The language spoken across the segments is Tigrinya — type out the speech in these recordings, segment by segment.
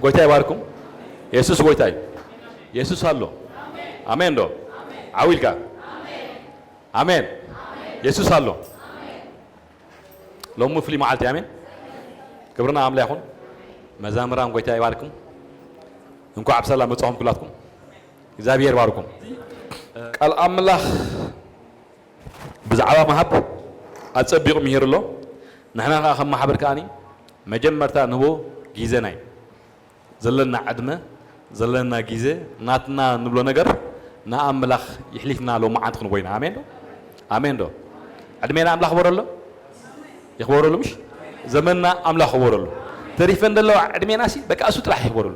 ጎይታ ይባርኩም። የሱስ ጎይታ እዩ። የሱስ ኣሎ። ኣሜን ዶ? ዓው ኢልካ። ኣሜን። የሱስ ኣሎ። ሎሚ ፍሉይ መዓልቲ፣ ኣሜን። ክብርና ኣምላኽ ይኹን። መዛምራን ጎይታ ይባርኩም። እንኳዕ ብሰላም መጻኹም ኩላትኩም። እግዚኣብሔር ይባርኩም። ቃል ኣምላኽ ብዛዕባ ምሃብ ኣጸቢቑ ምሂሩ ኣሎ። ንሕና ከኣ ከም ማሕበር ከኣኒ መጀመርታ ንህቦ ግዜና እዩ። ዘለና ዕድመ፣ ዘለና ግዜ፣ ናትና ንብሎ ነገር ንኣምላኽ ይሕሊፍና ሎማዓንቲ ክንቦ ኢና። ኣሜን ዶ? ኣሜን ዶ? ዕድሜና ኣምላኽ ክበረሎ? ይኽበረሉ ምሽ? ዘመንና ኣምላኽ ክበረሉ። ተሪፈን ዘለዋ ዕድሜናሲ በቃ እሱ ጥራሕ ይኽበረሉ።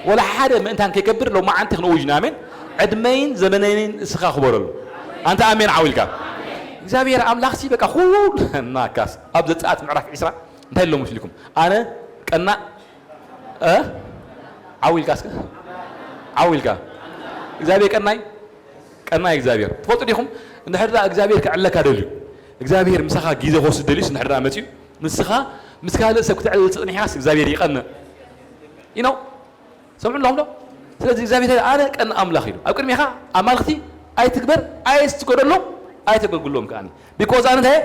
ወላ ሓደ ምእንታን ከይገብር ሎማዓንቲ ክንእውጅ ኢና። ኣሜን። ዕድመይን ዘመነይን እስኻ ክበረሉ። ኣንተ ኣሜን ዓው ኢልካ። እግዚኣብሔር ኣምላኽሲ በቃ ኩሉ ናካስ ኣብ ዘጸኣት ምዕራፍ ዒስራ እንታይ ኣሎ መስልኩም? ኣነ ቀናእ እ? ዓው ኢልካ እስከ። ዓው ኢልካ። እግዚኣብሔር ቀናይ፣ ቀናይ እግዚኣብሔር። ትፈልጡ ዲኹም? እንድሕር ደኣ እግዚኣብሔር ክዕለካ ደልዩ፣ እግዚኣብሔር ምሳኻ ግዜ ክወስድ ደልዩስ እንድሕር ደኣ መጺኡ፣ ንስኻ ምስ ካልእ ሰብ ክትዕልል ጸኒሕካስ እግዚኣብሔር ይቐንእ። You know? ሰምዑ ኣለኹም ዶ? ስለዚ እግዚኣብሔር ኣነ ቀናእ ኣምላኽ ኢሉ። ኣብ ቅድሜኻ ኣማልኽቲ ኣይትግበር፣ ኣይትስገደሎም፣ ኣይተገልግሎም ከኣኒ። ቢኮዝ ኣነ እንታይ እየ?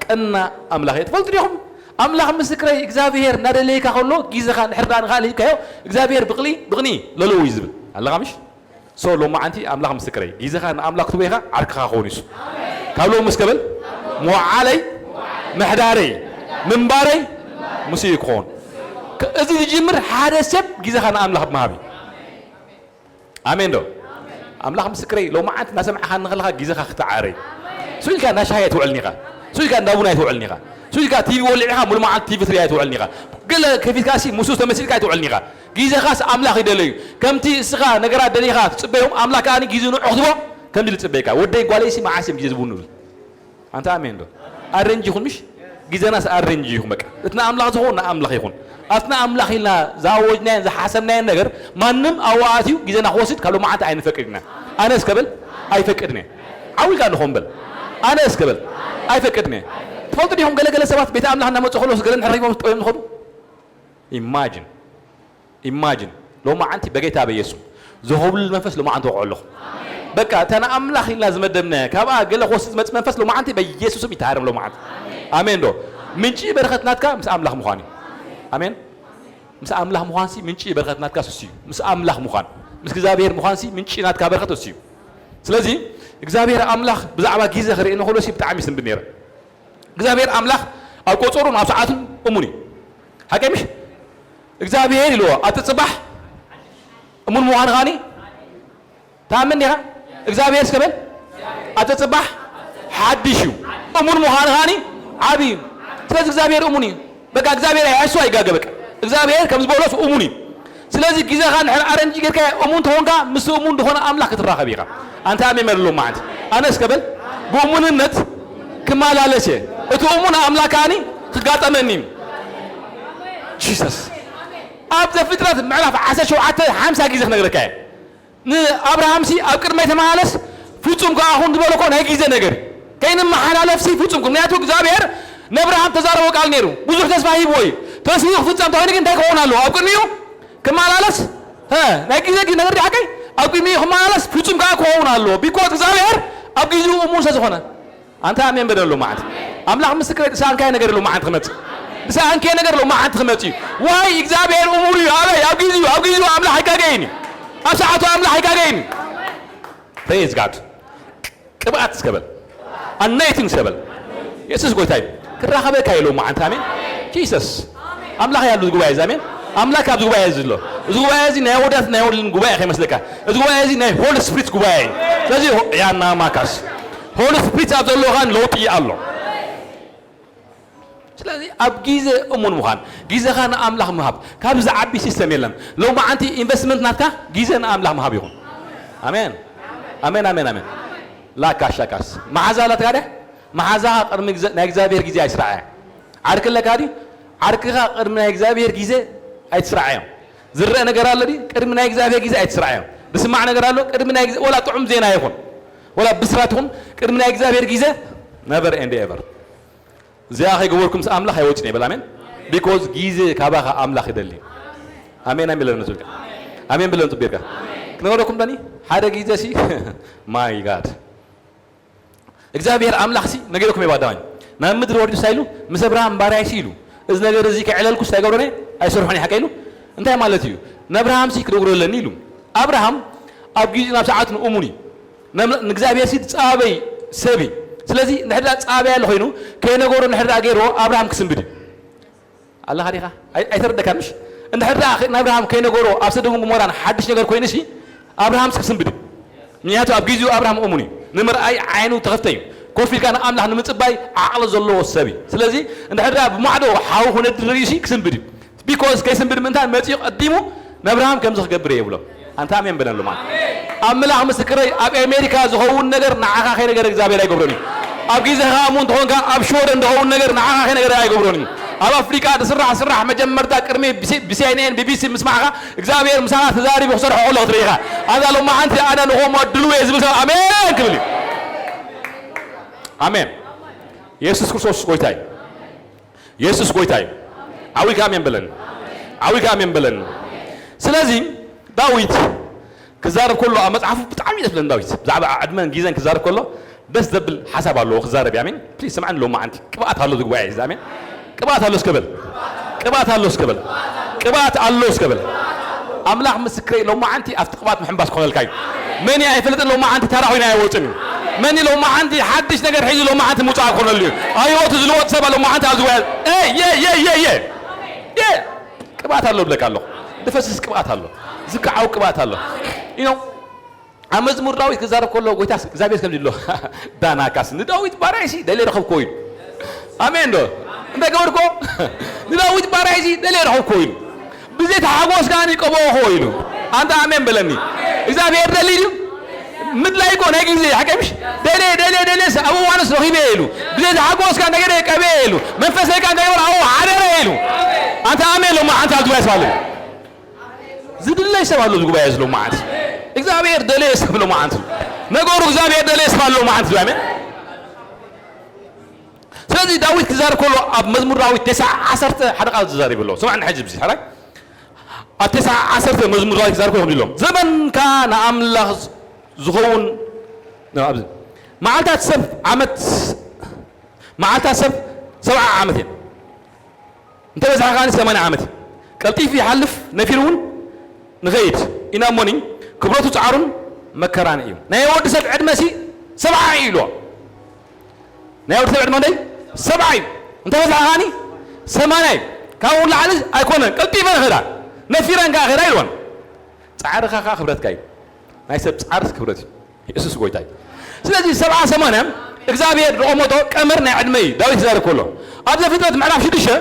ቀናእ ኣምላኽ እየ። ትፈልጡ ዲኹም? ኣምላኽ ምስክረይ እግዚኣብሔር እናደለየካ ከሎ ግዜኻ እንድሕር ደኣ ንኻልእ ሂብካዮ እግዚኣብሔር ብቕሊ ብቕኒ ለለዉ እዩ ዝብል ኣለኻ ምሽ? ሶ ሎማዓንቲ ኣምላኽ ምስክረይ ግዜኻ ንኣምላኽ ትቦ ኢኻ ዓርክኻ ክኸውን እዩ እሱ። ካብ ሎሚ እስከ በል መዋዓለይ ምሕዳረይ ምንባረይ ምስ እዩ ክኸውን። ክ- እዚ ዝጅምር ሓደ ሰብ ግዜኻ ንኣምላኽ ብምሃብ እዩ። ኣሜን ዶ? ኣምላኽ ምስክረይ ሎማዓንቲ እናሰማዕኻኒ ከለኻ ግዜኻ ክትዓረይ። ስኡ ኢልካ እንዳ ሻሂ ኣይትውዕልን ኢኻ። ስኡ ኢልካ እንዳ ቡን ኣይትውዕልን ኢኻ። ስኡ ኢልካ ቲቪ ወሊዕኻ ሙሉ መዓልቲ ቲቪ ትርኢ ኣይትውዕልን ኢኻ። ገለ ከፊትካ ሲ ምስኡ ተመሲልካ ኣይትውዕልን ኢኻ። ግዜኻስ ኣምላኽ ይደለዩ። ከምቲ እስኻ ነገራት ደሊኻ ትጽበዮም ኣምላኽ ከኣ ግዜ ንዑ ክትቦ ከምዚ ዝጽበየካ። ወደይ ጓለይሲ መዓስ እዮም ግዜ ዝቡን ንብል። ኣንታ ኣሜን ዶ? ኣረንጂ ይኹን ምሽ? ግዜናስ ኣረንጂ ይኹን በቃ። እቲ ንኣምላኽ ዝኸውን ንኣምላኽ ይኹን። ኣብቲ ንኣምላኽ ኢልና ዝኣወጅናዮን ዝሓሰብናዮን ነገር ማንም ኣብኡ ኣትዩ ግዜና ክወስድ ካብ ሎማዓንቲ ኣይንፈቅድ ኢና። ኣነ እስከ በል ኣይፈቅድን እየ። ዓው ኢልካ ንኾን በል። ኣነ እስከ በል ኣይፈቅድን እየ። ትፈልጡ ዲኹም ገለ ገለ ሰባት ቤተ ኣምላኽ እናመጹ ከለውስ ገለ እንድሕር ረኺቦም ጠውዮም ዝኸዱ? ኢማጂን። ኢማጂን ሎማዓንቲ በጌታ በየሱስ ዝኸብሉ መንፈስ ሎማዓንቲ ወቕዖ ኣለኹ። በቃ እታ ንኣምላኽ ኢልና ዝመደብናያ ካብኣ ገለ ክወስድ ዝመጽእ መንፈስ ሎማዓንቲ በየሱስም ይተሃረም ሎማዓንቲ። ኣሜን ዶ? ምንጪ በረኸት ናትካ ምስ ኣምላኽ ምዃን እዩ። ኣሜን። ምስ ኣምላኽ ምዃንሲ ምንጪ በረኸት ናትካ እሱ እዩ። ምስ ኣምላኽ ምዃን ምስ እግዚኣብሔር ምዃንሲ ምንጪ ናትካ በረኸት እሱ እዩ። ስለዚ እግዚኣብሔር ኣምላኽ ብዛዕባ ግዜ ክርኢ እንከሎሲ ብጣዕሚ ይስንብድ ነይረ። እግዚኣብሔር ኣምላኽ ኣብ ቆጸሩን ኣብ ሰዓቱን እሙን እዩ። ሓቀይ ምሽ? እግዚኣብሔር ኢልዎ ኣብ ጽባሕ እሙን ምዃንኻኒ ተኣምን ዲኻ? እግዚኣብሔር እስከ በል ኣብ ጽባሕ ሓድሽ እዩ። እሙን ምዃንኻኒ ዓብዪ እዩ። ስለዚ እግዚኣብሔር እሙን እዩ። በቃ እግዚኣብሔር ኣይሕሱ ኣይጋገ በቃ እግዚኣብሔር ከም ዝበሎስ እሙን እዩ። ስለዚ ግዜኻ እንድሕር ኣረንጂ ጌርካ እሙን ተኾንካ ምስ እሙን ዝኾነ ኣምላኽ ክትራኸብ ኢኻ። ኣንታ ኣሜን በል ሎማዓንቲ። ኣነ እስከ በል ብእሙንነት ክመላለስ እየ። እቲ እሙን ኣምላኽ ከኣኒ ክጋጠመኒ እዩ። ጂሰስ ኣብ ዘፍጥረት ምዕራፍ ዓሰርተ ሸውዓተ ሓምሳ ግዜ ክነግረካ እየ። ንኣብርሃምሲ ኣብ ቅድመይ ተመላለስ ፍጹም ከኣ ኩን ዝበሎ እኮ ናይ ግዜ ነገር እዩ። ከይንመሓላለፍሲ ፍጹም ኩን። ምክንያቱ እግዚኣብሔር ንኣብርሃም ተዛረቦ ቃል ነይሩ። ብዙሕ ተስፋ ሂብዎ እዩ። ተስፍኡ ክፍጸም እንተኾይኑ ግን እንታይ ክኸውን ኣለዎ? ኣብ ቅድሚኡ ክመላለስ ሀ፣ ናይ ግዜ ግን ነገር ሓቀይ ኣብ ቅድሚኡ ክመላለስ ፍጹም ከኣ ክኸውን ኣለዎ። ቢኮዝ እግዚኣብሔር ኣብ ግዜኡ እሙን ስለ ዝኾነ። ኣንታ ኣሜን በደሉ መዓት ኣምላኽ ምስክር ዝሰኣንካዮ ነገር ኣሎ መዓት ክመጽእ ዝሰኣንካዮ ነገር ኣሎ መዓት ክመጽእ እዩ። ዋይ እግዚኣብሔር እሙን እዩ። ኣበይ ኣብ ግዜኡ ኣብ ግዜኡ ኣምላኽ ኣይጋገይን እዩ። ኣብ ሰዓቱ ኣምላኽ ኣይጋገይን እዩ። ፕሬዝ ጋድ። ቅብኣት እስከበል ኣናይቲንግ እስከበል የሱስ ጎይታ እዩ። ክራኸበካ የለውም መዓንት ኣሜን። ጂሰስ ኣምላኽ ያሉ ጉባኤ እዚ ኣሜን። ኣምላኽ ኣብዚ ጉባኤ እዚ ኣሎ። እዚ ጉባኤ እዚ ናይ ኣወዳት ናይ ወልን ጉባኤ ከይመስለካ። እዚ ጉባኤ እዚ ናይ ሆሊ ስፕሪት ጉባኤ እዩ። ስለዚ ያና ማካስ ሆሊ ስፕሪት ኣብ ዘለኻን ለውጢ ኣሎ። ስለዚ ኣብ ግዜ እሙን ምዃን ግዜኻ ንኣምላኽ ምሃብ ካብ ዝዓቢ ሲስተም የለን። ሎማዓንቲ ኢንቨስትመንት ናትካ ግዜ ንኣምላኽ ምሃብ ይኹን። ኣሜን ኣሜን ኣሜን ኣሜን። ላካሻካስ መሓዛ ኣላትካ ድያ? መሓዛኻ ቅድሚ ግዜ ናይ እግዚኣብሔር ግዜ ኣይትስራዓያ። ዓርኪ ኣለካ ድዩ? ዓርክኻ ቅድሚ ናይ እግዚኣብሔር ግዜ ኣይትስራዓዮ። ዝረአ ነገር ኣሎ ድዩ? ቅድሚ ናይ እግዚኣብሔር ግዜ ኣይትስራዓዮ። ዝስማዕ ነገር ኣሎ ቅድሚ ናይ ግዜ ወላ ጥዑም ዜና ይኹን ወላ ብስራት ይኹን ቅድሚ ናይ እግዚኣብሔር ግዜ ነቨር ኤንድ ኤቨር። እዚኣ ከይገበርኩም ምስ ኣምላኽ ኣይወፅን ይብል ኣሜን። ቢኮዝ ግዜ ካባኻ ኣምላኽ ይደሊ። ኣሜን ኣሜን ለነ ጽብቅ ኣሜን ብለን ጽብቅ ክነገረኩም ደኒ ሓደ ግዜ ሲ my God እግዚኣብሔር ኣምላኽ ሲ ነገረኩም ይባዳኝ ናብ ምድሪ ወርዱ ሳይሉ ምስ ኣብርሃም ባርያይ ሲ ኢሉ እዚ ነገር እዚ ከዕለልኩስ ኣይገብሮን ኣይሰርሖን ሓቀ ኢሉ እንታይ ማለት እዩ ንኣብርሃም ሲ ክደውረለኒ ኢሉ ኣብርሃም ኣብ ግዜ ናብ ሰዓት ንእሙን እዩ ንእግዚኣብሔር ሲ ጻበይ ሰብ እዩ ስለዚ ንሕዳ ጻበያ ለኮይኑ ከይነገሮ ንሕዳ ገይርዎ ኣብርሃም ክስንብድ እዩ ኣለኻ ዲኻ ኣይተረደካን ምሽ እንድሕር ደኣ ንኣብርሃም ከይነገሮ ኣብ ሰዶምን ጎሞራን ሓድሽ ነገር ኮይኑ ሲ ኣብርሃም ክስንብድ እዩ ምክንያቱ ኣብ ግዜኡ ኣብርሃም እሙን እዩ ንምርኣይ ዓይኑ ተኸፍተ እዩ ኮፍ ኢልካ ንኣምላኽ ንምፅባይ ዓቕሊ ዘለዎ ሰብ እዩ ስለዚ እንድሕር ደኣ ብማዕዶ ሓው ክነድር ርእዩ ሲ ክስንብድ እዩ ቢኮዝ ከይስንብድ ምእንታን መፂኡ ቀዲሙ ንኣብርሃም ከምዚ ክገብር እየ ይብሎ ኣንታ ኣሜን በለሉ ማለት ኣምላኽ ምስክረይ ኣብ ኣሜሪካ ዝኸውን ነገር ንዓኻ ከይነገረ እግዚኣብሔር ኣይገብሮን እዩ ኣብ ግዜኻ እሞ እንተኾንካ ኣብ ሽወደን ዝኸውን ነገር ንዓኻ ከይነገረ ኣይገብሮን እዩ ኣብ ኣፍሪቃ ዝስራሕ ስራሕ መጀመርታ ቅድሚ ብሲኣይኤን ቢቢሲ ምስማዕኻ እግዚኣብሔር ምሳኻ ተዛሪቡ ክሰርሖ ከሎ ክትርኢ ኢኻ ኣዛ ሎማዓንቲ ኣነ ንኸምኡ ድልው እየ ዝብል ሰብ ኣሜን ክብል እዩ ኣሜን የሱስ ክርስቶስ ጎይታ እዩ የሱስ ጎይታ እዩ ዓዊካ ኣሜን በለኒ ዓዊካ ኣሜን በለኒ ስለዚ ዳዊት ክዛረብ ከሎ ኣብ መፅሓፉ ብጣዕሚ ደስ ብለን ዳዊት ብዛዕባ ዕድመን ግዜን ክዛረብ ከሎ ደስ ዘብል ሓሳብ ኣለዎ ክዛረብ ኣሜን ፕሊዝ ስምዓኒ ሎማዓንቲ ቅብኣት ኣሎ ዝጉባኤ እዚ ኣሜን ቅብኣት ኣሎ እስከ በል ቅብኣት ኣሎ እስከ በል ቅብኣት ኣሎ እስከ በል ኣምላኽ ምስክረይ ሎማዓንቲ ኣብቲ ቅብኣት ምሕንባስ ክኾነልካ እዩ መን ኣይፈልጥን ሎማዓንቲ ተራ ኮይና ኣይወፅን እዩ መን ሎማዓንቲ ሓድሽ ነገር ሒዙ ሎማዓንቲ ምውፃእ ክኾነሉ እዩ ኣብ ህይወቱ ዝልወጥ ሰብ ሎማዓንቲ ኣብ ዝወያ ቅብኣት ኣሎ ብለካ ኣለኹ ዝፈስስ ቅብኣት ኣሎ ዝከዓው ቅብኣት ኣሎ you know ኣብ መዝሙር ዳዊት ክዛረብ ከሎ ጎይታ እግዚኣብሔር ከምዚ ኣሎ ዳናካስ ንዳዊት ባርያይሲ ደልየ ረኸብኮ ኢሉ ኣሜን ዶ እንታይ ገበርኮ ንዳዊት ባርያይሲ ደልየ ረኸብኮ ኢሉ ብዘይ ተሓጎስ ከዓኒ ቀበኦኮ ኢሉ ኣንታ ኣሜን በለኒ እግዚኣብሔር ደሊ ድዩ ምድላይ እኮ ናይ ግዜ ሓቀምሽ ደልየ ደልየ ደልየ ኣብ እዋንስ ረኺበ ኢሉ ብዘይ ተሓጎስ ከዓኒ ነገደ ቀበየ ኢሉ መንፈሰይ ከዓኒ እንታይ ገበረ ኣብኡ ሓደረ ኢሉ ኣንታ ኣሜን ሎማ ኣንታ ኣብ ዝባይ ስባለ ዝድለይ ሰብ ኣሎ ዝጉባኤ ዝሎ መዓት እግዚኣብሔር ደለየ ሰብ ሎ መዓት ነገሩ እግዚኣብሔር ደለየ ሰብ ኣሎ መዓት ዝባኤ ስለዚ ዳዊት ክዛረብ ከሎ ኣብ መዝሙር ዳዊት ተስዓ ዓሰርተ ሓደ ቃል ዝዛረብ ኣሎ ስማዕ ንሕጂ ብዚ ሕራይ ኣብ ተስዓ ዓሰርተ መዝሙር ዳዊት ክዛረብ ከሎ ከምዚ ኢሎም ዘመንካ ንኣምላኽ ዝኸውን ኣብዚ መዓልታት ሰብ ዓመት መዓልታት ሰብ ሰብዓ ዓመት እየን እንተበዝሓ ከኣ ሰማንያ ዓመት እዩ። ቀልጢፉ ይሓልፍ፣ ነፊሩ እውን ንኸይድ ኢና እሞኒ፣ ክብረቱ ጻዕሩን መከራን እዩ። ናይ ወዲ ሰብ ዕድመሲ ሰብዓ እዩ ኢልዎ። ናይ ወዲ ሰብ ዕድመ ክንደይ? ሰብዓ እዩ። እንተበዝሓ ከኣ ሰማንያ እዩ። ካብኡ ንላዕሊ ኣይኮነን። ቀልጢፈ ንኸዳ፣ ነፊረን ከኣ ኸዳ ኢልወን። ጻዕርኻ ከኣ ክብረትካ እዩ። ናይ ሰብ ጻዕርስ ክብረት እዩ። የሱስ ጎይታ እዩ። ስለዚ ሰብዓ ሰማንያ እግዚኣብሔር ዝቐመጦ ቀመር ናይ ዕድመ እዩ። ዳዊት ክዛረብ ከሎ ኣብ ዘፍጥረት ምዕራፍ ሽዱሽተ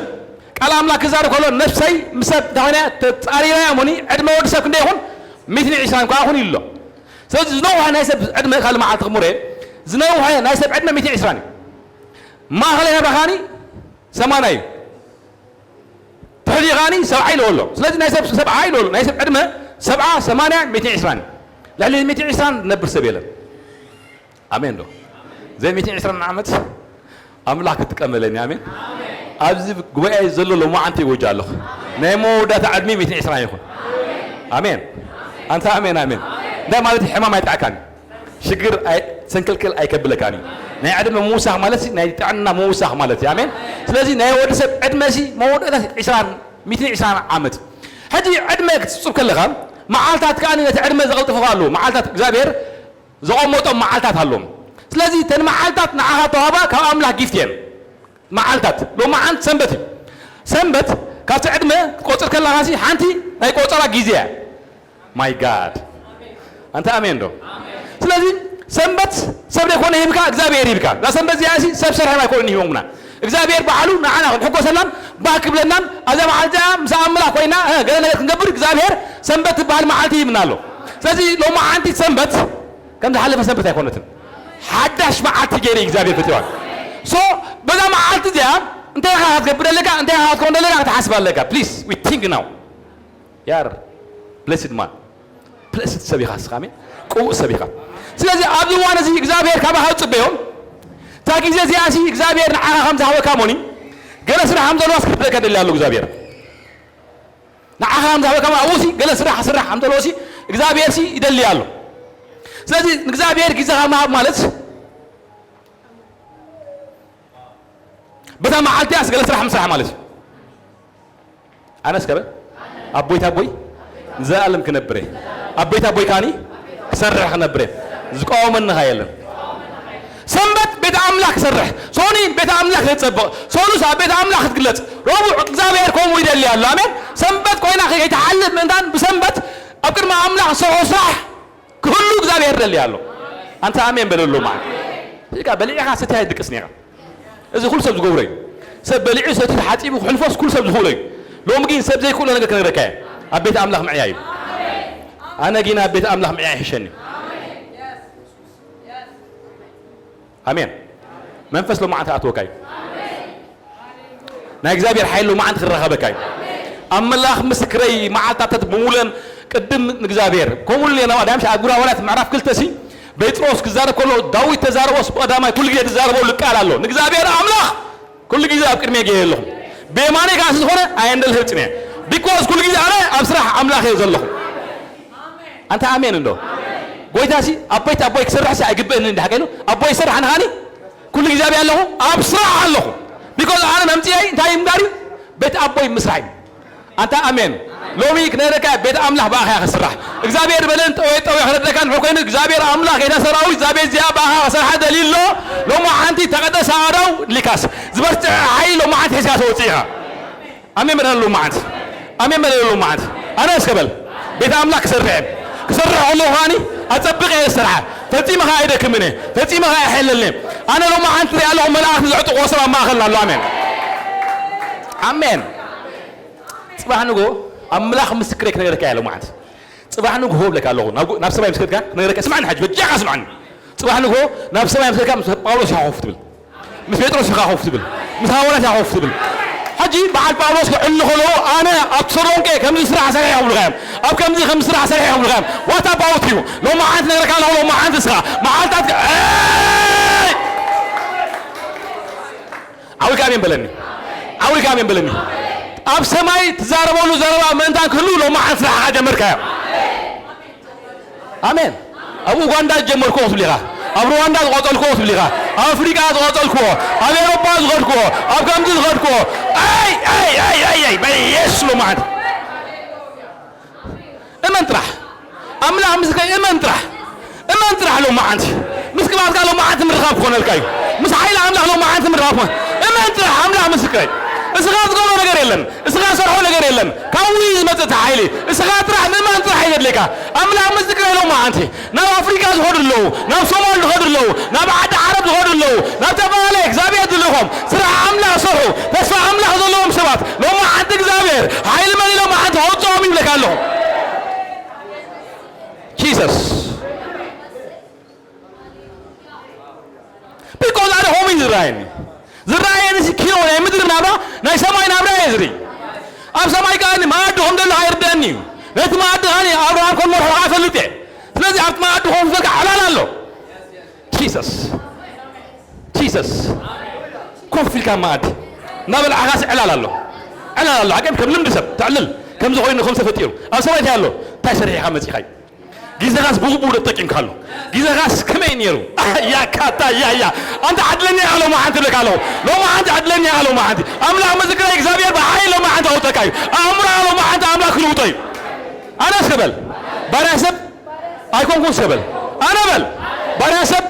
ቃል ኣምላኽ ክዛረብ ከሎ ነፍሰይ ምስ ሰብ እንተኾነ ተጻሪራ እያ እሞኒ ዕድመ ወዲ ሰብ ክንደይ ይኹን? ሚእትን ዕስራን እኳ ይኹን ኢሉ ኣሎ። ስለዚ ዝነውሐ ናይ ሰብ ዕድመ ካልእ መዓልቲ ክምሮ እየ። ዝነውሐ ናይ ሰብ ዕድመ ሚእትን ዕስራን እዩ። ማእኸለይ ናብራ ከኣኒ ሰማንያ እዩ። ትሕቲ ከኣኒ ሰብዓ ኢልዎ ኣሎ። ስለዚ ናይ ሰብ ሰብዓ ኢልዎ ኣሎ። ናይ ሰብ ዕድመ ሰብዓ፣ ሰማንያ፣ ሚእትን ዕስራን እዩ። ልዕሊ ሚእትን ዕስራን ዝነብር ሰብ የለን። ኣሜን ዶ? ዘይ ሚእትን ዕስራን ዓመት ኣምላኽ ክትጥቀመለኒ ኣሜን። ኣብዚ ጉባኤ ዘሎ ሎማዓንቲ ይወጃ ኣለኹ። ናይ መወዳእታ ዕድሜ ሚእትን ዕስራን ይኹን። ኣሜን። ኣንታ ኣሜን ኣሜን። እንታይ ማለት እዩ? ሕማም ኣይጥዓካን። ሽግር ኣይ- ሰንክልክል ኣይከብለካን እዩ። ናይ ዕድመ ምውሳኽ ማለት ሲ ናይ ጥዕና ምውሳኽ ማለት እዩ። ኣሜን። ስለዚ ናይ ወዲ ሰብ ዕድመ ሲ መወዳእታ ዒስራን ሚእትን ዒስራን ዓመት። ሕጂ ዕድመ ክትጽብ ከለኻ መዓልታት ከኣ ነቲ ዕድመ ዘቐልጥፉኻ ኣለዉ። መዓልታት እግዚኣብሔር ዘቐመጦም መዓልታት ኣለዎም። ስለዚ ተን መዓልታት ንዓኻ ተዋህባ ካብ ኣምላኽ ጊፍት እየን። መዓልታት ሎማዓንቲ ሰንበት እዩ። ሰንበት ካብቲ ዕድመ ክትቆጽር ከለኻሲ ሓንቲ ናይ ቆጸራ ግዜ እያ። My God ኣንተ ኣሜን ዶ? ስለዚ ሰንበት ሰብ ዘይኮነ ሂብካ እግዚኣብሔር ሂብካ። እዛ ሰንበት እዚኣ ሲ ሰብ ሰርሖም ኣይኮኑን ሂቦምና። እግዚኣብሔር ባዕሉ ንዓና ክንሕጎሰላን ባህ ክብለናን ኣብዛ መዓልቲ እዚኣ ምስ ኣምላኽ ኮይና እ፣ ገለ ነገር ክንገብር እግዚኣብሔር ሰንበት ትበሃል መዓልቲ ሂብና ኣሎ። ስለዚ ሎማዓንቲ ሰንበት ከም ዝሓለፈ ሰንበት ኣይኮነትን። ሓዳሽ መዓልቲ ገይሩ እግዚኣብሔር ፈጢሯል። ሶ በዛ መዓልቲ እዚኣ እንታይ ኢኻ ክትገብር ኣለካ እንታይ ኢኻ ክትከውን ኣለካ ክትሓስብ ኣለካ please we think now ያር blessed man blessed ሰብ ኢኻ እስኻ ኣሜን ቅቡእ ሰብ ኢኻ ስለዚ ኣብዚ እዋን እዚ እግዚኣብሔር ካባኻ ዝፅበዮ እታ ግዜ እዚኣ ሲ እግዚኣብሔር ንዓኻ ከም ዝሃበካ ሞኒ ገለ ስራሕ ከም ዘለዋስ ክፍለካ ደሊ ኣሎ እግዚኣብሔር ንዓኻ ከም ዝሃበካ ኣብኡ ሲ ገለ ስራሕ ስራሕ ከም ዘለዎ ሲ እግዚኣብሔር ሲ ይደሊ ኣሎ። ስለዚ ንእግዚኣብሔር ግዜኻ ምሃብ ማለት በታ መዓልቲ ያስ ገለ ስራሕ ምስራሕ ማለት እዩ። ኣነስ ከበ ኣቦይታ ኣቦይ ንዘለኣለም ክነብር እየ። ኣቦይታ ኣቦይ ካኒ ክሰርሕ ክነብር እየ። ዝቃወመኒ ኻ የለን። ሰንበት ቤት ኣምላኽ ክሰርሕ፣ ሶኒ ቤት ኣምላኽ ክጸብቕ፣ ሶሉስ ኣብ ቤት ኣምላኽ ክትግለጽ፣ ረቡዕ እግዚኣብሔር ከምኡ ይደሊ ኣሎ። ኣሜን። ሰንበት ኮይና ከይትሓልፍ ምእንታን ብሰንበት ኣብ ቅድሚ ኣምላኽ ዝሰርሖ ስራሕ ክህሉ እግዚኣብሔር ይደሊ ኣሎ። ኣንተ ኣሜን በለሉ ማለት እዚጋ በሊዕኻ ስትያ ይድቅስ ነይራ። እዚ ኩሉ ሰብ ዝገብሮ እዩ። ሰብ በሊዑ ሰትዩ ተሓጺቡ ክሕልፎስ ኩሉ ሰብ ዝኽእሎ እዩ። ሎሚ ግን ሰብ ዘይክእሎ ነገር ክነግረካ እየ። ኣብ ቤት ኣምላኽ ምዕያ እዩ። ኣነ ግን ኣብ ቤት ኣምላኽ ምዕያ ይሕሸኒ። ኣሜን። መንፈስ ሎማዓንቲ ኣትወካ እዩ። ናይ እግዚኣብሔር ሓይል ሎማዓንቲ ክረኸበካ እዩ። ኣምላኽ ምስክረይ መዓልታታት ብምሉአን ቅድም ንእግዚኣብሔር። ከምኡ ኢሉ ናብ ኣዳም ኣብ ግብረ ኣዋልድ ምዕራፍ ክልተ ሲ ጴጥሮስ ክዛረብ ከሎ ዳዊት ተዛረቦስ ብቐዳማይ ኩሉ ግዜ ዝዛረበሉ ቃል ኣሎ። ንእግዚኣብሔር ኣምላኽ ኩሉ ግዜ ኣብ ቅድሜ ገየ ኣለኹ። ብየማነይ ከኣ ዝኾነ ኣየንደል ህብጽነ። ቢኮዝ ኩሉ ግዜ ኣነ ኣብ ስራሕ ኣምላኽ እየ ዘለኹ። ኣንታ ኣሜን እንዶ። ጎይታ ሲ ኣቦይ ኣቦይ ክሰርሕ ሲ ኣይግበእኒ እንዲሕ ከይሉ ኣቦይ ይሰርሕ ኣነ ኻኒ ኩሉ ግዜ ኣብይ ኣለኹ ኣብ ስራሕ ኣለኹ። ቢኮዝ ኣነ መምጽኣይ እንታይ እምበር እዩ ቤት ኣቦይ ምስራሕ እዩ። ኣንታ ኣሜን። ሎሚ ክነግረካ ቤት ኣምላኽ ብኣኻ እያ ክስራሕ። እግዚኣብሔር በለን ጠወይ ጠወይ ክረደካ ንሕር ኮይኑ እግዚኣብሔር ኣምላኽ ጌታ ሰራዊት እዛ ቤት እዚኣ ብኣኻ ክሰርሓ ደልዩ ኣሎ። ሎሚ ሓንቲ ተቐደሰ ኣዳው ሊካስ ዝበርትዐ ሓይሊ ሎሚ ሓንቲ ሒዝካ ተወፅእ ኢኻ። ኣሜን በለሉ መዓት። ኣሜን በለሉ መዓት። ኣነ እስከ በል ቤት ኣምላኽ ክሰርሕ እየ። ክሰርሕ ከለኹ ኸኣኒ ኣጸብቐ እየ ዝሰርሓ። ፈጺመ ኸኣ ኣይደክምን እየ። ፈጺመ ኸኣ ኣይሕለልን እየ። ኣነ ሎሚ ሓንቲ ሪኣ ኣለኹ መልኣኽ ዘዕጥቖ ሰብ ኣብ ማእኸልና ኣሎ። ኣሜን። ኣሜን። ጽባሕ ንጎ ኣምላኽ ምስክረይ ክነግረካ እየ ሎሚ ሓንቲ። ጽባሕ ንግሆ እብለካ ኣለኹ። ናብ፣ ናብ ሰማይ ምስ ከድካ ክነግረካ፣ ስማዕኒ ሕጂ በጃኻ ስማዕኒ። ጽባሕ ንግሆ ናብ ሰማይ ምስ ከድካ ምስ ጳውሎስ ኢኻ ኮፍ ትብል። ምስ ጴጥሮስ ኢኻ ኮፍ ትብል። ምስ ሃዋርያት ኢኻ ኮፍ ትብል። ሕጂ በዓል ጳውሎስ ክዕሊ ከለዉ ኣነ ኣብ ተሰሎንቄ ከምዚ ስራሕ ሰሪሐ ክብሉኻ እዮም። ኣብ ከምዚ ከምዚ ስራሕ ሰሪሐ ክብሉኻ እዮም። What about you? ሎማዓንቲ ክነግረካ ኣለኹ፣ ሎማዓንቲ ንስኻ መዓልታት፣ ኤይ! ዓው ኢልካ ኣሜን በለኒ። ዓው ኢልካ ኣሜን በለኒ። ኣብ ሰማይ ትዛረበሉ ዘረባ ምእንታን ክህሉ ሎማዓንቲ ስራሕኻ ጀመርካዮ። ኣሜን። ኣብ ኡጋንዳ ዝጀመርክዎ ክትብል ኢኻ። ኣብ ሩዋንዳ ዝቐጸልክዎ ክትብል ኢኻ። ኣብ ኣፍሪቃ ዝቐጸልክዎ፣ ኣብ ኤውሮጳ ዝኸድክዎ፣ ኣብ ከምዚ ዝኸድክዎ። ኣይ፣ ኣይ፣ ኣይ፣ ኣይ፣ ኣይ፣ በየሱስ ሎማዓንቲ። እመን ጥራሕ። ኣምላኽ ምስከይ እመን ጥራሕ። እመን ጥራሕ ሎማዓንቲ። ምስ ቅባትካ ሎማዓንቲ ምርኻብ ክኾነልካ እዩ። ምስ ሓይሊ ኣምላኽ ሎማዓንቲ ምርኻብ ክኾነ-፣ እመን ጥራሕ ኣምላኽ ምስከይ። እስኻ ትገብሮ ነገር የለን። እስኻ ሰርሖ ነገር የለን። ካብኡ እዩ ዝመጽእ እቲ ሓይሊ። እስኻ ጥራሕ ምእማን ጥራሕ እዩ ዘድልየካ። ኣምላኽ ምስክረይ ሎማዓንቲ። ናብ ኣፍሪቃ ዝኸዱ ኣለዉ፣ ናብ ሶማል ዝኸዱ ኣለዉ፣ ናብ ዓዲ ዓረብ ዝኸዱ ኣለዉ፣ ናብ ተፈላለየ እግዚኣብሔር ዝልእኾም ስራሕ ኣምላኽ ዝሰርሑ፣ ተስፋ ኣምላኽ ዘለዎም ሰባት ሎማዓንቲ እግዚኣብሔር ሓይሊ መሊኡ ሎማዓንቲ ከውፅኦም ይብለካ ኣለኹ። ጂሰስ። ቢኮዝ ኣነ ከምኡ እዩ ዝረኣየኒ። ዝረኣየኒ ሲ ኪኖ ናይ ምድሪ ናብራ ናይ ሰማይ ናብራ እየ ዝርኢ። ኣብ ሰማይ ከኣ መኣዲ ከም ዘሎ ኣይርደኣኒ እዩ። ነቲ መኣዲ ከኣ ኣብርሃም ከም መርሖ ከኣ እፈልጥ እየ። ስለዚ ኣብቲ መኣዲ ኮፍ ዝበልካ ዕላል ኣሎ። ጂሰስ። ጂሰስ። ኮፍ ኢልካ መኣዲ እናበላዕካሲ ዕላል ኣሎ። ዕላል ኣሎ። ሓቀን ከም ልምዲ ሰብ ተዕልል። ከምዚ ኮይኑ ከም ተፈጢሩ። ኣብ ሰማይ እንታይ ኣሎ? እንታይ ሰሪሕኻ መጺኻይ? ግዜኻስ ብግቡእ ዶ ተጠቂምካሉ? ግዜኻስ ከመይ ነይሩ? ያካታ ያያ። ኣንተ ዕድለኛ ኢኻ ሎማዓንቲ እብለካ ኣለኹ። ሎማዓንቲ ዕድለኛ ኢኻ ሎማዓንቲ። ኣምላኽ ምስክረይ እግዚኣብሔር ብሓይሊ ሎማዓንቲ ኣውፀካ እዩ። ኣእምሮኻ ሎማዓንቲ ኣምላኽ ክልውጦ እዩ። ኣነ እስከ በል። ባርያ ሰብ ኣይኮንኩን እስከ በል። ኣነ በል። ባርያ ሰብ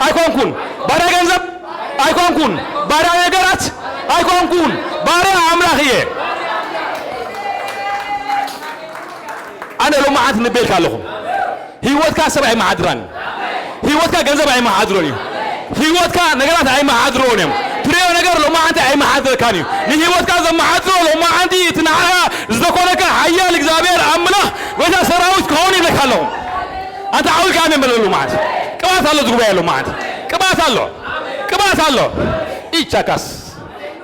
ኣይኮንኩን። ባርያ ገንዘብ ኣይኮንኩን። ባርያ ነገራት ኣይኮንኩን። ባርያ ኣምላኽ እየ። ኣነ ሎማዓንቲ ንቤልካ ኣለኹ። ህይወትካ ሰብ ኣይመሓድራን እዩ። ህይወትካ ገንዘብ ኣይመሓድሮን እዩ። ህይወትካ ነገራት ኣይመሓድሮን እዮም። ትሪኦ ነገር ሎማዓንቲ ኣይመሓድረካን እዩ። ንህይወትካ ዘመሓድሮ ሎማዓንቲ እቲ ንዓኻ ዝደኮነካ ሓያል እግዚኣብሔር ኣምላኽ ጎይታ ሰራዊት ክኸውን ይብለካ ኣለኹ። ኣንተ ዓው ኢልካ ኣሜን በለሉ መዓት። ቅባት ኣሎ ዝጉባኤ ኣሎ መዓት። ቅባት ኣሎ። ቅባት ኣሎ። ኢቻካስ።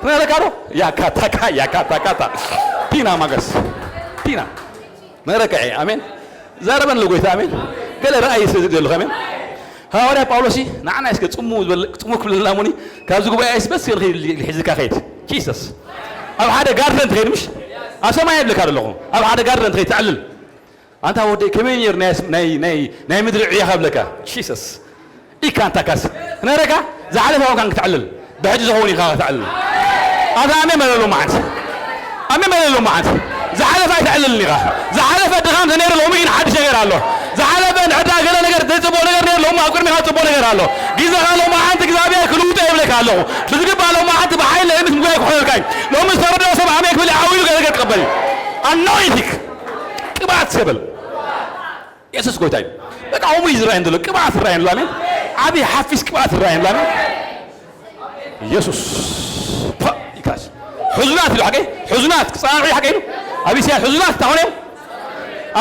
ትነግረካ ዶ? ያካታካ፣ ያካታካታ። ቲና ማገስ። ቲና። ነረከዐ። ኣሜን። ዛረበን ለጎይታ። ኣሜን። ገለ ራእይ ስለ ዘለኹ። ኣሜን። ሃዋርያ ጳውሎስ ንዓና እስከ ጽሙ ዝበል-፣ ጽሙ ክብለና እሞኒ፣ ካብዚ ጉባኤ እስበስ ይልሒ-፣ ይልሒዝካ ከይድ። ጂሰስ። ኣብ ሓደ ጋርደን ትኸይድ ምሽ? ኣብ ሰማይ ይብለካ ዘለኹ ኣብ ሓደ ጋርደን እንተኸይተዕልል ኣንታ ወደይ ከመይ ነይሩ ናይ ናይ ናይ ናይ ምድሪ ዕያኻ ብለካ ጂሰስ ኢካ ኣንታ ካስ ነረካ ዝሓለፈ ዋንካ ክትዕልል ብሕጂ ዝኸውን ኢኻ ክትዕልል ኣታ ኣሜን በለሉ መዓት ኣሜን በለሉ መዓት ዝሓለፈ ኣይትዕልልን ኢኻ ዝሓለፈ ድኻም ተነይሩ ሎሚ ግን ሓድሽ ነገር ኣሎ ዝሓለፈ እንድሕዳ ገለ ነገር ዘይፅቡቕ ነገር ነይሩ ሎሚ ኣብ ቅድሚኻ ፅቡቕ ነገር ኣሎ ግዜኻ ሎሚ ሓንቲ እግዚኣብሔር ክልውጦ ይብለካ ኣለኹ ብዝግባእ ሎሚ ሓንቲ ብሓይል ለይምስ ምጉያይ ክኾነልካ እዩ ሎሚ ዝተረድኦ ሰብ ኣሜን ክብል ዓው ኢሉ ገለ ነገር ክቕበል እዩ ኣኖይንቲክ ቅብኣት ሰበል የሱስ ጎይታ እዩ በቃ ኦሙ እዩ ዝረአየን ዘሎ ቅብኣት ዝረአየን ኣሎ ኣሜን ዓብዪ ሓፊስ ቅብኣት ዝረአየን ኣሎ ኣሜን የሱስ ይካስ ሕዙናት ኢሉ ሓቀይ ሕዙናት ክፀናንዑ ሓቀይ ኢሉ ኣብ ኢሳያስ ሕዙናት ታኾነ እዮም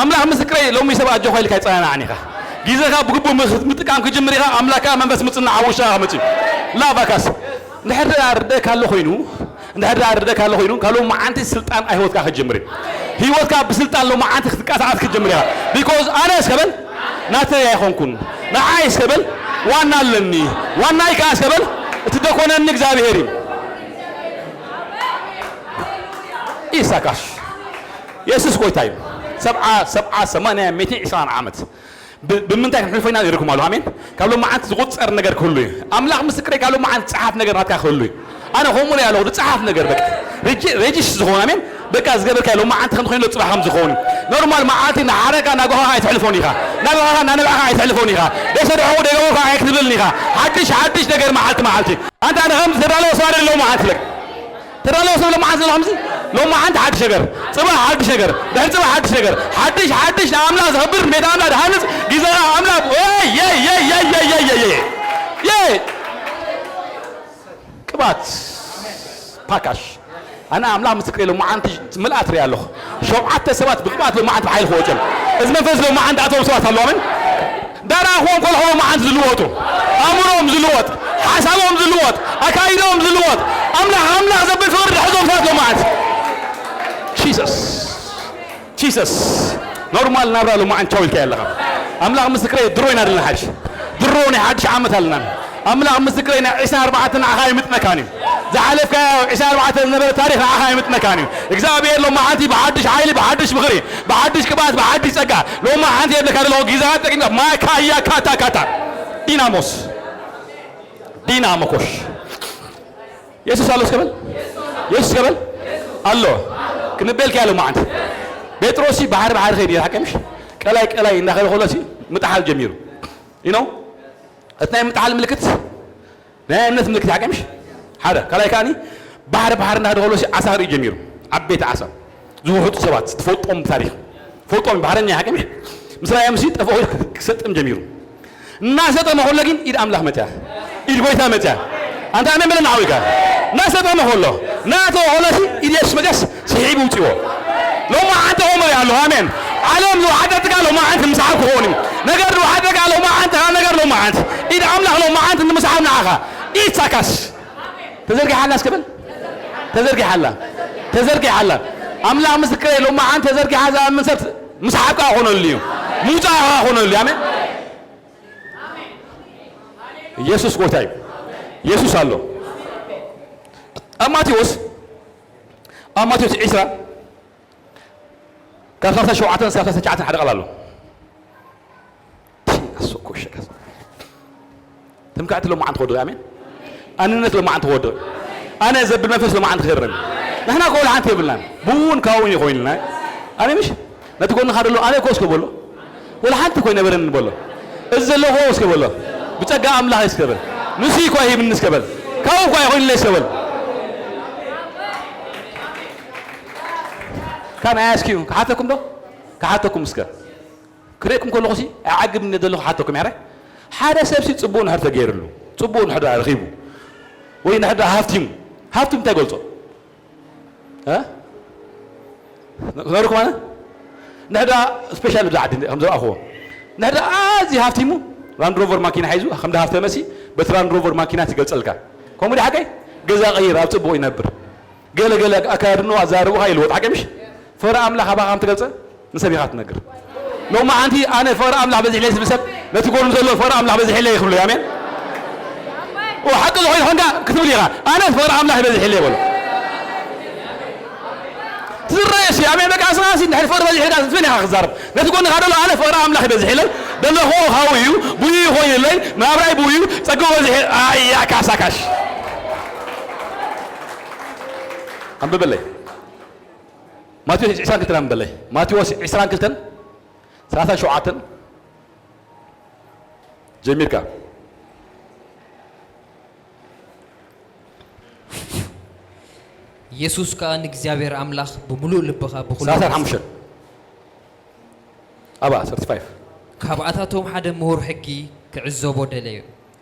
ኣምላኽ ምስክረይ ሎሚ ሰብ ኣጆኻ ኢልካ ይፀናናዕን ኢኻ ግዜኻ ብግቡእ ምጥቃም ክጅምር ኢኻ ኣምላካ መንፈስ ምፅናዕ ኣብ ውሽጥኻ ክመፅእ እዩ ላባካስ እንድሕር ርደካ ኣሎ ኮይኑ እንድሕር ደኣ ርደካ ኣሎ ኮይኑ ካብ ሎሚ መዓንቲ ስልጣን ኣይ ህይወትካ ክትጅምር እዩ ህይወትካ ብስልጣን ሎሚ መዓንቲ ክትንቀሳቐስ ክትጅምር ኢኻ ቢኮዝ ኣነ እስከበል ናተይ ኣይኾንኩን ንዓይ እስከበል ዋና ኣለኒ ዋናይ ከዓ እስከበል እቲ ደኮነኒ እግዚኣብሄር እዩ ኢሳካሽ የሱስ ጎይታ እዩ ሰብዓ ሰብዓ ሰማንያ ሚእቲ ዕስራን ዓመት ብምንታይ ክንሕልፎ ኢና ይርኩም ኣሎ ኣሜን ካብ ሎም መዓልቲ ዝቁፀር ነገር ክህሉ እዩ ኣምላኽ ምስክረይ ካብ ሎም መዓልቲ ዝፀሓፍ ነገር ናትካ ክህሉ እዩ ኣነ ከምኡ ለ ኣለኹ ዝፀሓፍ ነገር በቃ ሬጅስ ዝኸውን ኣሜን በቃ ዝገበርካ ሎም መዓልቲ ከም ዝኾይኑ ፅባሕ ከም ዝኸውን እዩ ኖርማል መዓልቲ ናሓረካ ናጓኻ ኣይትሕልፎን ኢኻ ናጓኻ ናንብዕኻ ኣይትሕልፎን ኢኻ ደሰድሖ ደገቦካ ኣይክትብልን ኢኻ ሓድሽ ሓድሽ ነገር መዓልቲ መዓልቲ ኣንታ ንኸም ተዳለወ ሰባደ ሎም መዓልቲ ለክ ተዳለወ ሰብ ሎም መዓልቲ ዘሎ ከምዚ ሎም መዓልቲ ሓድሽ ነገር ፅባሕ ሓድሽ ነገር ድሕሪ ፅባሕ ሓድሽ ነገር ሓድሽ ሓድሽ ንኣምላኽ ዘኽብር ቤት ኣምላኽ ዝሃንፅ ግዜኻ ኣምላኽ ቅባት ፓካሽ ኣነ ኣምላኽ ምስክር የለ መዓንቲ ምልኣት ርኢ ኣለኹ ሸውዓተ ሰባት ብቅብኣት ሎም መዓንቲ ብሓይሊ ክወፅኦም እዚ መንፈስ ሎም መዓንቲ ኣቶም ሰባት ኣለዋምን ዳርኣኽዎም ከለኹ ሎም መዓንቲ ዝልወጡ ኣእምሮም ዝልወጥ ሓሳቦም ዝልወጥ ኣካይዶም ዝልወጥ ኣምላኽ ኣምላኽ ዘብል ፍቕሪ ዝሕዞም ሰባት ሎም መዓንቲ ጂሰስ ጂሰስ ኖርማል ናብራ ሎማዓንቲ ቻው ኢልካ ኣለኻ ኣምላኽ ምስክረይ ድሮ ኢና ዘለና ሓድሽ ድሮ ናይ ሓድሽ ዓመት ኣለና ኣምላኽ ምስክረይ ናይ ዕስራን ኣርባዕተን ንዓኻ ኣይምጥነካን እዩ ዝሓለፍካዮ ዕስራን ኣርባዕተን ዝነበረ ታሪኽ ንዓኻ ኣይምጥነካን እዩ እግዚኣብሔር ሎማዓንቲ ብሓድሽ ሓይሊ ብሓድሽ ምኽሪ ብሓድሽ ቅብኣት ብሓድሽ ጸጋ ሎማዓንቲ የብለካ ዘለኹ ግዜኻ ተጠቂምካ ማካያ ካታ ካታ ዲናሞስ ዲናሞኮሽ የሱስ ኣሎ እስከ በል የሱስ እስከ በል ኣሎ ክንቤልካ ያለው መዓንት ጴጥሮስ ባሕሪ ባሕሪ ኸይድ ይሓቀምሽ ቀላይ ቀላይ እንዳኸለ ከሎ ሲ ምጣሓል ጀሚሩ you know እቲ ናይ ምጣሓል ምልክት ናይ እምነት ምልክት ይሓቀምሽ ሓደ ካልኣይ ከዓኒ ባሕሪ ባሕሪ እንዳኸደ ከሎ ሲ ዓሳ ክርኢ ጀሚሩ ዓበይቲ ዓሳ ዝውሕጡ ሰባት ትፈልጦም ብታሪኽ ፈልጦም ባሕረኛ ይሓቀምሽ ምስ ራእዮም ሲ ጠፍኦ ክሰጥም ጀሚሩ እናሰጠመ ከሎ ግን ኢድ ኣምላኽ መፅያ ኢድ ጎይታ መፅያ ኣንታ ኣሜን በለና ዓዊካ እናሰጠመ ከሎ እናተወ ከሎ ሲ ኢድ የሱስ መፅያስ ስሒቡ ውፅዎ ሎማ ዓንተ ሆመ ያለሁ ኣሜን ዓለም ዝወሓጠትካ ሎማ ዓንተ ምሳሓብ ክኸውን እዩ ነገር ዝወሓጠካ ሎማ ዓንተ ነገር ሎማ ዓንት ኢድ ኣምላኽ ሎማ ዓንት ንምስሓብ ንዓኻ ኢድ ሳካስ ተዘርጊሓላ እስከ በል ተዘርጊሓላ ተዘርጊሓላ ኣምላኽ ምስክረይ ሎማ ዓንተ ተዘርጊሓ ዝኣምን ሰብ ምስሓብ ከዓ ኾነሉ እዩ ምውፃእ ከዓ ኾነሉ እዩ ኣሜን ኢየሱስ ጎይታ እዩ። ኢየሱስ ኣሎ። ኣብ ማቴዎስ ኣብ ማቴዎስ ዒስራ ካብ ሰላሳ ሸውዓተ እስካብ ሰላሳ ትሽዓተ ሓደ ቃል ኣሎ። ኣሶኮ ሸካስ ትምክሕቲ ሎማዓንቲ ክወድቕ ኣሜን። ኣንነት ሎማዓንቲ ክወድቕ ኣነ ዘብል መንፈስ ሎማዓንቲ ክህረም። ንሕና ከወል ሓንቲ የብልናን ብውን ካብውን ይኾይንልና ኣሜን ምሽ ነቲ ጎንኻ ደሎ ኣነ ኮስ ክበሎ ወላ ሓንቲ ኮይ ነበረኒ በሎ። እዚ ዘለዎ እስከ በሎ። ብጸጋ ኣምላኽ እስከ በል። ንሱ ይኮ ሂብኒ እስከ በል። ካብኡ እኳ ይኾይንለይ እስከ በል። ካን ኣይ ኣስክ ዩ ክሓተኩም ዶ? ክሓተኩም እስከ ክርእየኩም ከለኹ ሲ ኣይዓግብን እየ ዘለኹ ክሓተኩም ያረ ሓደ ሰብ ሲ ጽቡቕ ንሕር ተገይርሉ ጽቡቕ ንሕር ረኺቡ ወይ ንሕር ሃፍቲሙ ሃፍቲሙ እንታይ ገልጾ ክነግርኩም ኣነ ንሕዳ ስፔሻል ብዛ ዓዲ ከም ዝረኣኽዎ ንሕዳ ኣዝዩ ሃፍቲሙ ራንድ ሮቨር ማኪና ሒዙ ከም ሃፍተመሲ በቲ ራንድ ሮቨር ማኪና ትገልጸልካ ከምኡ ዲ ሓቀይ ገዛ ቀይር ኣብ ጽቡቕ ይነብር ገለ ገለ ኣካያድኖ ኣዛርቡኻ ይልወጥ ሓቀይ ምሽ ፍቕሪ ኣምላኽ ኣባኻ ከም ትገልጸ ንሰብ ኢኻ ትነግር ሎማ ኣንቲ ኣነ ፍቕሪ ኣምላኽ በዚሕለይ ዝብል ሰብ ነቲ ጎኑ ዘሎ ፍቕሪ ኣምላኽ በዚሕለይ ይኽብሎ ኣሜን ሓቂ ዝኾይኑ ኾንካ ክትብል ኢኻ ኣነ ፍቕሪ ኣምላኽ በዚሕለይ በሎ ትዝረየሲ ኣሜን። በቃ እስኻ ሲ እንድሕር ፍቕሪ በዚሕልካ ሲ መን ኢኻ ክዛረብ? ነቲ ጎንኻ ዘሎ ኣነ ፍቕሪ ኣምላኽ ይበዝሕ ኢለን ዘለኹ ካብኡ እዩ፣ ብኡ ይኾይንለይ፣ ናብራይ ብኡ እዩ፣ ጸግኡ በዚሕ። ኣያ ካሳ ካሽ። ኣንብበለይ። ማቴዎስ ዕስራን ክልተን ኣንብበለይ። ማቴዎስ ዕስራን ክልተን ሰላሳን ሸውዓተን ጀሚርካ። የሱስ ከኣ ንእግዚኣብሔር ኣምላኽ ብምሉእ ልብኻ ብኹሉ ሰላሳን ሓሙሽተን ኣባ ሰርቲፋይፍ ካብኣታቶም ሓደ ምሁር ሕጊ ክዕዘቦ ደለየ።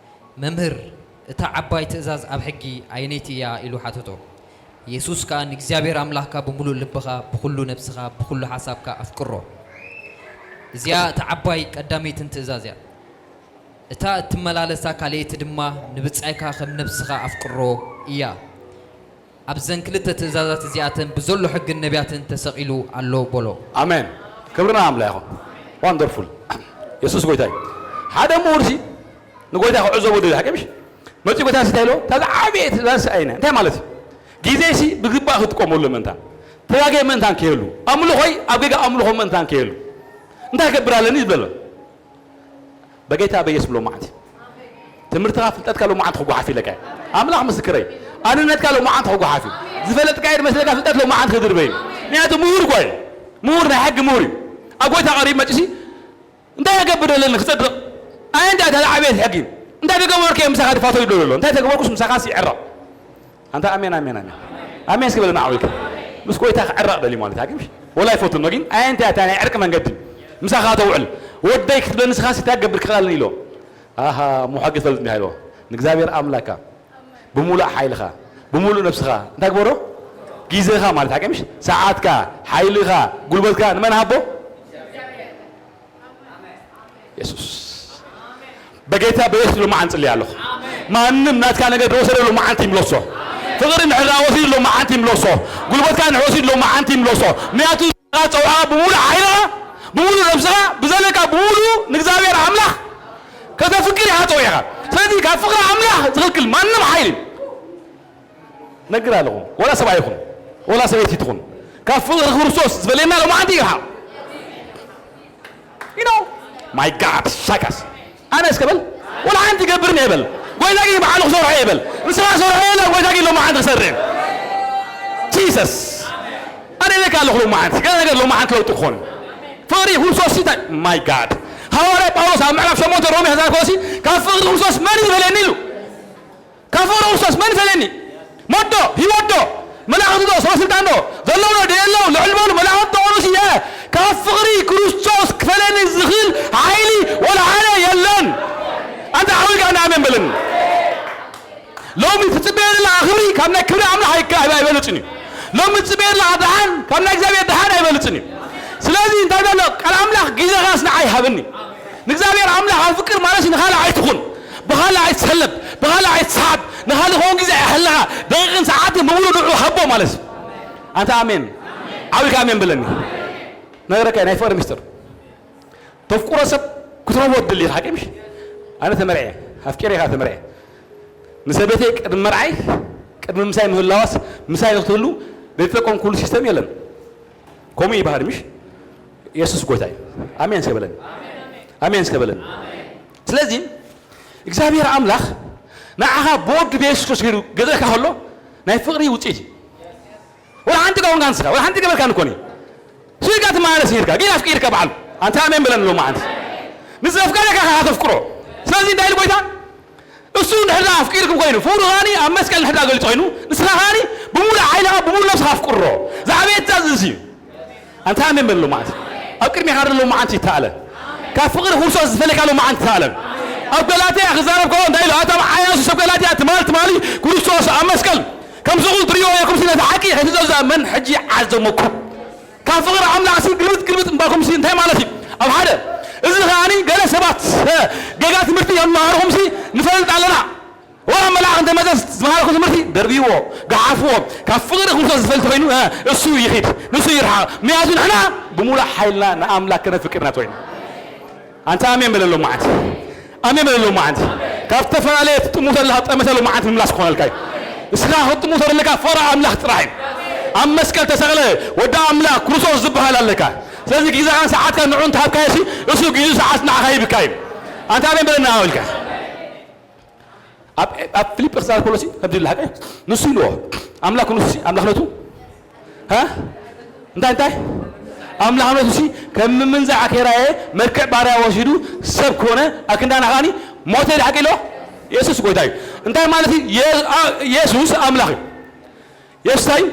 መምህር፣ እታ ዓባይ ትእዛዝ ኣብ ሕጊ ኣየነይቲ እያ? ኢሉ ሓተቶ። የሱስ ከኣ ንእግዚኣብሔር ኣምላኽካ ብምሉእ ልብኻ፣ ብኹሉ ነብስኻ፣ ብኹሉ ሓሳብካ ኣፍቅሮ። እዚኣ እታ ዓባይ ቀዳመይትን ትእዛዝ እያ። እታ እትመላለሳ ካልኣይቲ ድማ ንብጻይካ ከም ነብስኻ ኣፍቅሮ እያ። ኣብዘን ክልተ ትእዛዛት እዚኣተን ብዘሎ ሕግን ነቢያትን ተሰቒሉ ኣሎ በሎ። ኣሜን። ክብሪ ንኣምላኽ ይኹን። ዋንደርፉል። የሱስ ጎይታ እዩ። ሓደ ምሁር ሲ ንጎይታ ክዕዘቦ ደልዩ ሓቂ ምሽ? መጺኡ ጎይታ እንታይ ኢልዎ? እታ ዝዓበየ ትእዛዝ ኣይነ እንታይ ማለት እዩ? ግዜሲ ብግባእ ክትጥቀመሉ ምእንታን ተጋግየ ምእንታን ከይህሉ ኣምልኾይ ኣብ ጌጋ ኣምልኾ ምእንታን ከይህሉ እንታይ ክገብር ኣለኒ ዝበሎ? በጌታ በየስ ብሎ መዓንቲ ትምህርትኻ ፍልጠትካ ሎመዓንቲ ክጓሓፍ ኢለካ ኣምላኽ ምስክረይ ኣንነትካ ሎመዓንቲ ክጓሓፍ እዩ ዝፈለጥካ እየ መስለካ ፍልጠት ሎመዓንቲ ክድርበ እዩ ምክንያቱ ምሁር እኳ እዩ ምሁር ናይ ሕጊ ምሁር እዩ ኣብ ጎይታ ቀሪብ መጭሲ እንታይ የገብር ኣለኒ ክጸድቕ ኣየ እንታይ ተላዓብየት ሕጊ እንታይ ተገበርኩ እየ ምሳኻ ድፋቶ ይብሎ ዘሎ እንታይ ተገበርኩስ ምሳኻ ይዕረቕ ኣንታ ኣሜን ኣሜን ኣሜን ኣሜን እስኪ በለና ዓዊልካ ምስ ጎይታ ክዕረቕ ደልዩ ማለት ኣግምሽ ወላ ይፈቱ ኖ ግን ኣየ እንታይ እታ ናይ ዕርቂ መንገዲ ምሳኻ ተውዕል ወደይ ክትብለኒ ስኻ እንታይ ክገብር ክኽእል ኣለኒ ኢሎ ኣሃ እሞ ሕጊ ትፈልጥ እንዲኻ ኢልዎ ንእግዚኣብሔር ኣምላካ ብምሉእ ሓይልኻ ብምሉእ ነብስኻ እንታይ ግበሮ ግዜኻ ማለት ኣቀምሽ ሰዓትካ ሓይልኻ ጉልበትካ ንመን ሃቦ የሱስ በጌታ በየሱስ ሎማዓንቲ ጽልይ ኣለኹ ማንም ናትካ ነገር ድወሰደ ሎማዓንቲ ይምለሶ ፍቕሪ ንሕራ ወሲድ ሎማዓንቲ ይምለሶ ጉልበትካ ንሕወሲድ ሎማዓንቲ ይምለሶ ምክንያቱ ጸውዓ ብምሉእ ሓይልኻ ብምሉእ ነብስኻ ብዘለካ ብምሉእ ንእግዚኣብሔር ኣምላኽ ከተፍቅር ኢኻ ጸዊዕኻ ስለዚ ካብ ፍቕሪ ኣምላኽ ዝኽልክል ማንም ሓይሊ ነግር ኣለኹ ወላ ሰብኣይ ይኹን ወላ ሰበይቲ ትኹን ካብ ፍቕሪ ክርስቶስ ዝበለየና ሎማዓንቲ ይርሓቕ you know my God ሻካስ ኣነ እስከ በል ወላ ሓንቲ ይገብርን እየ በል ጎይታ ግን ባዕሉ ክሰርሖ እየ በል ንስኻ ሰርሖ የለ ጎይታ ግን ሎማዓንቲ ክሰርሕ Jesus ኣነ ኢለካ ኣለኹ ሎማዓንቲ ገለ ነገር ሎማዓንቲ ለውጢ ክኾን ፍቕሪ ክርስቶስ ሲታ my God ሃዋርያ ጳውሎስ ኣብ ምዕራፍ ሸሞንተ ሮሜ ከዛርኮሲ ካብ ፍቕሪ ክርስቶስ መን ዝበለኒ ኢሉ ካብ ፍቕሪ ክርስቶስ መን ይፈልየኒ? ሞዶ፣ ህይወት ዶ፣ መላእኽቲ ዶ፣ ሰበ ስልጣን ዶ፣ ዘለዉ ዶ፣ ደየለዉ፣ ልዕል በሉ፣ መላእኽቲ ዶ፣ ቅዱስ እየ። ካብ ፍቕሪ ክርስቶስ ክፈልየኒ ዝኽእል ሓይሊ ወላ ሓደ የለን። ኣንታ ዓዊልካ እንዳ ኣሜን በለኒ። ሎሚ ትጽበዮ ዘለኻ ክብሪ ካብ ናይ ክብሪ ኣምላኽ ኣይካ- ኣይበልጽን እዩ። ሎሚ ትጽበዮ ዘለኻ ደሓን ካብ ናይ እግዚኣብሔር ደሓን ኣይበልጽን እዩ። ስለዚ እንታይ ዘሎ ቃል ኣምላኽ ግዜኻስ ንዓይ ሃበኒ። ንእግዚኣብሔር ኣምላኽ ኣፍቅር ማለት ንኻልእ ኣይትኹን፣ ብኻልእ ኣይትሰለብ፣ ብኻልእ ኣይትስሓብ፣ ንኻልእ ክኸውን ግዜ ኣይሃልኻ፣ ደቂቕን ሰዓትን ብምሉእ ንዑ ሃቦ ማለት እዩ። ኣንታ ኣሜን። ዓብልካ ኣሜን በለኒ። ነገረካ ናይ ፍቕሪ ሚስጥር። ተፍቅሮ ሰብ ክትረኽቦ ትደሊ ኢኻ፣ ሓቂ ምሽ? ኣነ ተመርዐ፣ ኣፍቂረ ኢኻ ተመርዐ። ንሰበይተይ ቅድሚ መርዓይ፣ ቅድሚ ምሳይ ምህላዋስ፣ ምሳይ ንክትህሉ ዘይተጠቀምኩሉ ሲስተም የለን። ከምኡ ይበሃል ምሽ? የሱስ ጎይታ እዩ። ኣሜን እስከ በለኒ። ኣሜን እስከ በለኒ። ስለዚ እግዚኣብሔር ኣምላኽ ንዓኻ ብወዱ ብየሱስ ክርስቶስ ገይሩ ገዘእካ ከሎ ናይ ፍቕሪ ውፅኢት እዩ። ወላ ሓንቲ ጋር ወንጋን ስኻ ወላ ሓንቲ ገበርካ ንኮኒ ስጋ ትማለስ ይርካ ግን ኣፍቂርካ በዓሉ ኣንተ ኣሜን በለን ሎማ ኣንተ ንዘፍቀረካ ካኻ ተፍቅሮ። ስለዚ እንታይ ኢሉ ጎይታ እሱ እንድሕር ኣፍቂርኩም ኮይኑ ፍቕሩ ኻኒ ኣብ መስቀል እንድሕር ገሊጹ ኮይኑ ንስኻ ኻኒ ብሙሉ ዓይንኻ ብሙሉ ነብስኻ ኣፍቅሮ። ዝዓበየ ትእዛዝ እዚ እዩ። ኣንታ ኣሜን በል ሎማዓንቲ ኣብ ቅድሜኻ ዘሎ ሎማዓንቲ ይተኣለ ካብ ፍቕሪ ክርስቶስ ዝፈለካ ሎማዓንቲ ይተኣለ። ኣብ ገላትያ ክዛረብ ከሎ እንታይ ኢሉ ኣታ ብዓይናሱ ሰብ ገላትያ ትማል ትማሊ ክርስቶስ ኣብ መስቀል ከም ዝኹን ትርእይዎ ኢኹም ነቲ ሓቂ ከይትእዘዙ ዝኣመን ሕጂ ዓዘመኩም። ካብ ፍቕሪ ኣምላኽ ሲ ግልብጥ ግልብጥ እምባኩም ሲ እንታይ ማለት እዩ? ኣብ ሓደ እዚ ከኣኒ ገለ ሰባት ገጋ ትምህርቲ የመሃርኹም ሲ ንፈልጥ ኣለና። ወላ መልኣኽ እንተ መጸ ዝመሃርኩ ትምህርቲ ደርብይዎ፣ ገሓፍዎ። ካብ ፍቕሪ ክርስቶስ ዝፈልጥ ኮይኑ እሱ ይኺድ፣ ንሱ ይርሓቕ። ምክንያቱ ንሕና ብሙሉእ ሓይልና ንኣምላኽ ከነፍቅር ኢና ተባሂልና። ኣንታ ኣሜን በለ ሎማዓንቲ ኣሜን በለ ሎማዓንቲ ካብ ዝተፈላለየ ትጥሙቶ ዘለካ ጠመተ ሎማዓንቲ ምምላስ ክኾነልካ እዩ እስኻ ክትጥሙቶ ዘለካ ፍቕሪ ኣምላኽ ጥራሕ እዩ ኣብ መስቀል ተሰቕለ ወዲ ኣምላኽ ክርስቶስ ዝበሃል ኣለካ። ስለዚ ግዜኻን ሰዓትካን ንዑ እንተሃብካዮ ሲ፣ እሱ ግዜኡ ሰዓት ንዓኻ ይህብካ እዩ። ኣንታ ኣሜን በለና ኢልካ። ኣብ፣ ኣብ ፊልጵስዩስ ዝኣልኮ ሲ ከምዚ ኢሉ ሓቀ ንሱ ኢልዎ። ኣምላኽ ንሱ ሲ ኣምላኽነቱ፣ ሃ? እንታይ፣ እንታይ? ኣምላኽነቱ ሲ ከም ምንዛዕ ኬራየ መልክዕ ባርያ ወሲዱ ሰብ ኮነ፣ ኣብ ክንዳና ከኣኒ ሞተ ኢሉ ሓቂ ኢልዎ። የሱስ ጎይታ እዩ። እንታይ ማለት እዩ? የ-፣ ኣ-፣ የሱስ ኣምላኽ እዩ። የሱስ እንታይ እዩ?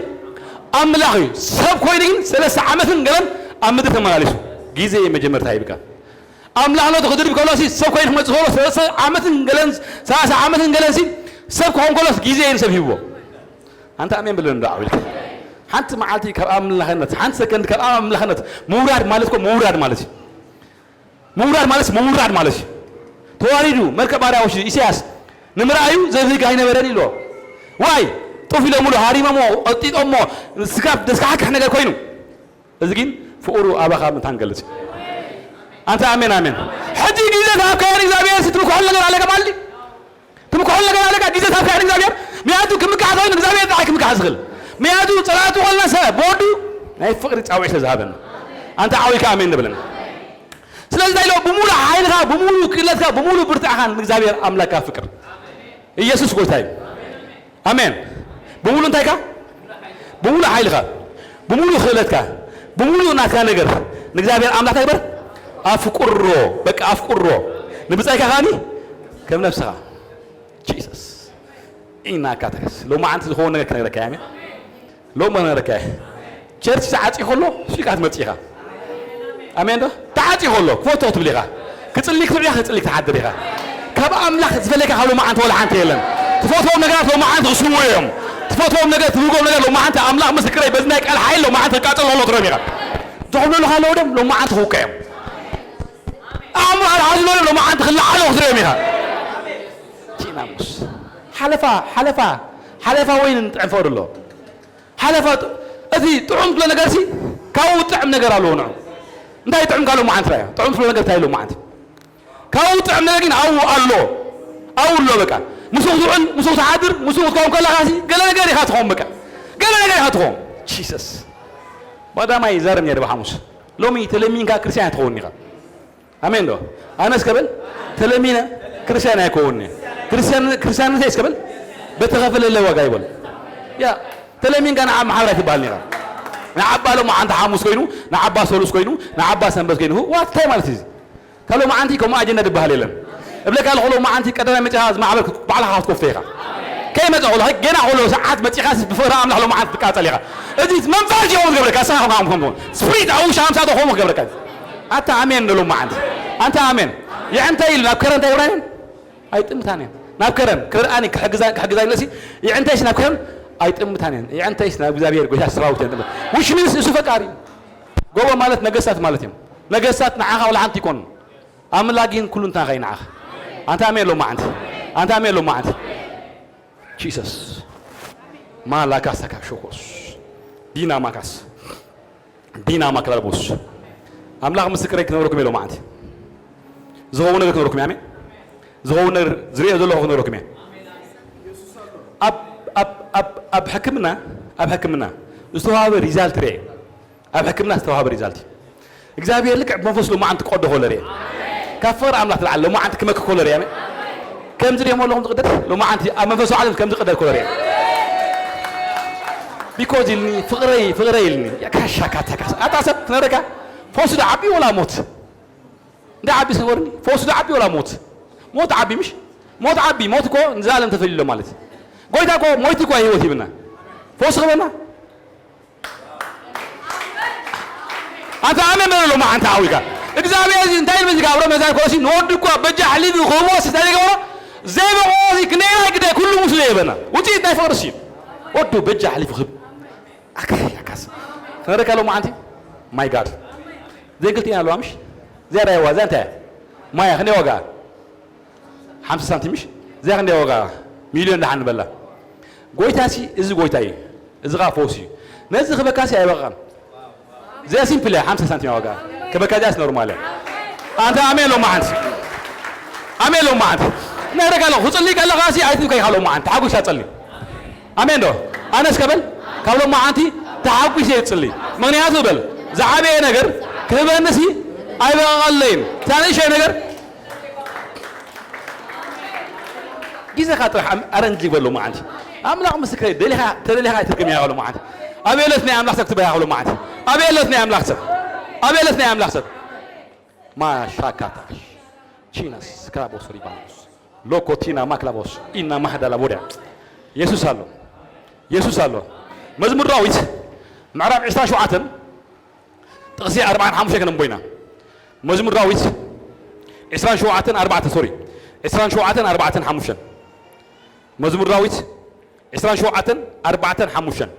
ኣምላኽ እዩ። ሰብ ኮይኑ ግን ሰለስተ ዓመትን ገለን ኣብ ምድሪ ተመላሊሱ። ግዜ መጀመርታ ይብቃ። ኣምላኽነቱ ክድርብ ከሎ ሲ ሰብ ኮይኑ ክመጽእ ከሎ ሰለስተ ዓመትን ገለን፣ ሰላሳ ዓመትን ገለን ሲ ሰብ ክኸውን ከሎስ ግዜ እዩ ንሰብ ሂብዎ። ኣንታ ኣሜን ብለን እንዶ ዓው ኢልካ። ሓንቲ መዓልቲ ካብ ኣምላኽነት፣ ሓንቲ ሰከንድ ካብ ኣምላኽነት ምውራድ ማለት እኮ ምውራድ ማለት እዩ። ምውራድ ማለት ምውራድ ማለት እዩ። ተዋሪዱ፣ መርከብ ባርያ ወሲዱ፣ ኢሳያስ ንምርኣዩ ዘብህግ ኣይነበረን ኢልዎ። ዋይ፣ ጡፍ ኢሎምሉ፣ ሃሪሞሞ፣ ቀጢጦሞ፣ ስጋብ ዘስካሕክሕ ነገር ኮይኑ። እዚ ግን ፍቕሩ ኣባኻ ምእንታን ገልጽ። ኣንታ ኣሜን፣ ኣሜን። ሕጂ ግዜ ዝሃብካዮ እግዚኣብሔር ሲ ትምክሖ ነገር ኣለካ ማለት ድዩ? ትምክሖ ነገር ኣለካ ግዜ ዝሃብካዮ እግዚኣብሔር? ምክንያቱ ክምካሕ ኮይኑ እግዚኣብሔር ጥራይ ክምካሕ ዝኽእል። ምክንያቱ ጸላእቱ ኮልና ሰብ ብወዱ ናይ ፍቕሪ ጻውዒት ስለ ዝሃበና። ኣንታ ዓው ኢልካ ኣሜን ንብለና። ስለዚ እንታይ ኢሎ? ብምሉእ ሓይልኻ፣ ብምሉእ ክእለትካ፣ ብምሉእ ብርታዕኻ ንእግዚኣብሔር ኣምላክካ ፍቅር። ኢየሱስ ጎይታ እዩ። ኣሜን። ብምሉእ እንታይካ? ብምሉእ ሓይልኻ፣ ብምሉእ ክእለትካ፣ ብምሉእ ናትካ ነገር ንእግዚኣብሔር ኣምላክ እንታይ ግበር? ኣፍቁሮ፣ በቃ ኣፍቁሮ። ንብጻይካ ከኣኒ ከም ነብስኻ። ጂሰስ። ኢናካ ተከስ። ሎማዓንቲ ዝኸውን ነገር ክነግረካ እየ። ኣሜን። ሎሚ ክነግረካ እየ። ቸርች ተዓጽዩ ከሎ፣ ስኢልካ ትመጽእ ኢኻ። ኣሜን ዶ? ተዓጽዩ ከሎ፣ ክፈቶ ክትብል ኢኻ። ክጽሊ ክትብዕ ኢኻ፣ ክጽሊ ክትሓድር ኢኻ። ካብ ኣምላኽ ዝፈለየካ ካብ ሎማዓንቲ ወላ ሓንቲ የለን። ትፈትዎም ነገራት ሎማዓንቲ ክስውኡ እዮም። ትፈትዎም ነገር፣ ትብህጎም ነገር ሎማዓንቲ ኣምላኽ ምስክረይ በዚ ናይ ቃል ሓይል ሎማዓንቲ ክቃጸል ከሎ ትርእዮም ኢኻ። ዝኸብለሉኻ ኣለዉ ደም ሎማዓንቲ ክውቅዕ እዮም። ኣእምሮ ኣልሓዙ ደም ሎማዓንቲ ክለዓሉ ክትርእዮም ኢኻ። ቲናሙስ። ሓለፋ፣ ሓለፋ፣ ሓለፋ ወይን ንጥዕም ፈቕዱ ኣሎ። ሓለፋ ጥ-፣ እቲ ጥዑም ትብሎ ነገር ሲ፣ ካብኡ ጥዕም ነገር ኣለዎ ንዑ። እንታይ ጥዑም ካብ ሎማዓንቲ ራእያ? ጥዑም ትብሎ ነገር እንታይ ሎማዓንቲ? ካብኡ ጥዕም ነገር ግን ኣብኡ ኣሎ። ኣብኡ ኣሎ በቃ። ምስኡ ክትውዕል፣ ምስኡ ክትሓድር፣ ምስኡ ክትከውን ከለኻ ሲ፣ ገለ ነገር ኢኻ ትኸውን በቃ። ገለ ነገር ኢኻ ትኸውን። ጂሰስ። ባዳማይ ይዛረብ ነይረ ብሓሙስ። ሎሚ ተለሚንካ ክርስትያን ኣይትኸውን ኢኻ። ኣሜን ዶ? ኣነስ ከብል ተለሚነ ክርስትያን ኣይከውን'የ። ክርስትያን፣ ክርስትያንነተይስ ከብል በተኸፈለለይ ዋጋ ይበል። ያ፣ ተለሚንካ ንዓብ ማሕበር ኣይትበሃልን ኢኻ። ንዓባ ሎማዓንቲ ሓሙስ ኮይኑ፣ ንዓባ ሰሉስ ኮይኑ፣ ንዓባ ሰንበት ኮይኑ፣ ዋት እንታይ ማለት እዩ እዚ? ካብ ሎማዓንቲ ከምኡ ኣጀንዳ ዝበሃል የለን። እብለካ ኣለኹ ሎማዓንቲ ቀዳማይ መጺኻ እዚ ማሕበር ባዕልኻ ክትከፍቶ ኢኻ። ከይመጸ ከሎ፣ ገና ከሎ ሰዓት መጺኻስ ብፍቕሪ ኣምላኽ ሎማዓንቲ ትቃጸል ኢኻ። እዚ መንፈስ እዩ ከምኡ ዝገብረካ፣ ንስኻ ከምኡ፣ ከምኡ፣ ከምኡ። ስፕሪት ኣው ሻምሳ ዶ ከምኡ ክገብረካ። ኣታ ኣሜን ንሉ መዓንቲ። ኣንታ ኣሜን። የዕንተ ኢሉ ናብ ከረን እንታይ ይብላን? ኣይጥምታን እዮም። ናብ ከረን ክርድኣኒ ክሕግዛ-፣ ክሕግዛኒ ኢለሲ የዕንተይስ ናብ ከረን ኣይጥምታን እዮም። የዕንተይስ ናብ እግዚኣብሔር ጎይታ ሰራዊት እዮም። Which means እሱ ፈቃሪ እዩ። ጎቦ ማለት ነገስታት ማለት እዮም። ነገስታት ንዓኻ ወላ ሓንቲ ይኮኑ። ኣምላኽ ግን ኩሉ እንታኻ እዩ ንዓኻ። ኣንታ ኣሜን ሎ መዓንቲ። ኣንታ ኣሜን ሎ መዓንቲ። ጂሰስ። ማላካ ሰካ ሾኮስ። ዲና ማካስ። ዲና ማክላልቦስ። ኣምላኽ ምስክረይ ክነግረኩም እየ ሎማዓንቲ። ዝኸውን ነገር ክነግረኩም እየ። ኣሜን። ዝኸውን ነገር ዝሪኦ ዘለኹ ክነግረኩም እየ። ኣብ፣ ኣብ፣ ኣብ፣ ኣብ ሕክምና፣ ኣብ ሕክምና ዝተዋሃበ ሪዛልት ርኤ። ኣብ ሕክምና ዝተዋሃበ ሪዛልት። እግዚኣብሔር ልክዕ ብመንፈስ ሎማዓንቲ ክቀዶ ከሎ ርኤ። ካብ ፍቕሪ ኣምላኽ ትልዓል ሎማዓንቲ ክመክ ከሎ ርኤ። ኣሜን። ከምዚ ድዮም ኣለኹም ዝቕደድ? ሎማዓንቲ ኣብ መንፈሳዊ ዓለም ከምዚ ቅደድ ከሎ ርኤ። ቢኮዝ ኢልኒ፣ ፍቕረይ፣ ፍቕረይ ኢልኒ። ካሻ ካታ ካሳ። ኣታ ሰብ ትነረካ፣ ፈውሱ ዶ ዓቢ ወላ ሞት? እንደ ዓቢ ስወርኒ፣ ፈውሱ ዶ ዓቢ ወላ ሞት? ሞት ዓቢ ምሽ? ሞት ዓቢ፣ ሞት እኮ ንዘላለም ተፈልዩ ኣሎ ማለት እዩ። ጎይታ እኮ ሞይቱ እኮ ህይወት ሂብና። ፈውሱ ክበና። ኣንታ ኣሜን በል ሎማዓንቲ ዓዊካ። እግዚኣብሔር እዚ እንታይ ኢሉ በዚ ጋብሮ መዛን ኮሲ ንወዱ እኳ በጃ ኣሕሊፉ ክህቦ ሲ እንታይ ገበሮ? ዘይበቆ ሲ ክንደይ ናይ ግዳይ ኩሉ ሙሱ ዘይበና። ውፅኢት ናይ ፍቕሪ ሲ። ወዱ በጃ ኣሕሊፉ ክህብ። ኣካ፣ ኣካስ። ተረካ ሎማዓንቲ? My God። ዘይ ክልቲኤን ኣለዋ ምሽ? ዝያዳ የዋ፣ እዛ እንታይ እያ? ማያ ክንደይ ዋጋ? ሓምሳ ሳንቲም ምሽ? እዚኣ ክንደይ ዋጋ? ሚልዮን ደሓን ንበላ። ጎይታ ሲ፣ እዚ ጎይታ እዩ። እዚ ኸዓ ፈውሲ እዩ። ነዚ ክበካ ሲ ኣይበቃን። እዚኣ ሲምፕል እያ፣ ሓምሳ ሳንቲም እያ ዋጋ። ክበካ እዚኣስ ኖርማል እያ። ኣንታ ኣሜን ሎማዓንቲ። ኣሜን ሎማዓንቲ። ነግረካ ኣለኹ፣ ክጽልይ ከለኻ ሲ ኣይትብከይ ኢኻ ሎማዓንቲ። ተሓጒስካ ጸሊ። ኣሜን ዶ? ኣነስ ከበል፣ ካብ ሎማዓንቲ ተሓጒሰ እየ ዝጽሊ። ምኽንያቱ በል፣ ዝዓበየ ነገር ክህበንሲ ኣይበቐቐለይን። እታ ንእሽተይ ነገር ግዜኻ ጥራሕ ኣም-፣ ኣረንጂ በሎ መዓንቲ። ኣምላኽ ምስክረይ፣ ደሊኻ፣ ተደሊኻ ኣይትርግም እያ በሎ መዓንቲ። ኣበየለት ናይ ኣምላኽ ሰብ ክትበያ በሎ መዓንቲ። ኣበየለት ናይ ኣምላኽ ሰብ። ኣበየለት ናይ ኣምላኽ ሰብ። ማሻካታሽ ቺናስ ክላቦስ ሪባኖስ ሎኮቲና ማክላቦስ ኢና ማህዳ ላቦዳ። የሱስ ኣሎ። የሱስ ኣሎ። መዝሙር ዳዊት ምዕራፍ ዕስራን ሸውዓተን ጥቕሲ ኣርባዓን ሓሙሽተን ከነንቦ ኢና። መዝሙር ዳዊት ዕስራን ሸውዓተን ኣርባዕተ፣ ሶሪ፣ ዕስራን ሸውዓተን ኣርባዕተን ሓሙሽተን። መዝሙር ዳዊት ዕስራን ሸውዓተን ኣርባዕተን ሓሙሽተን።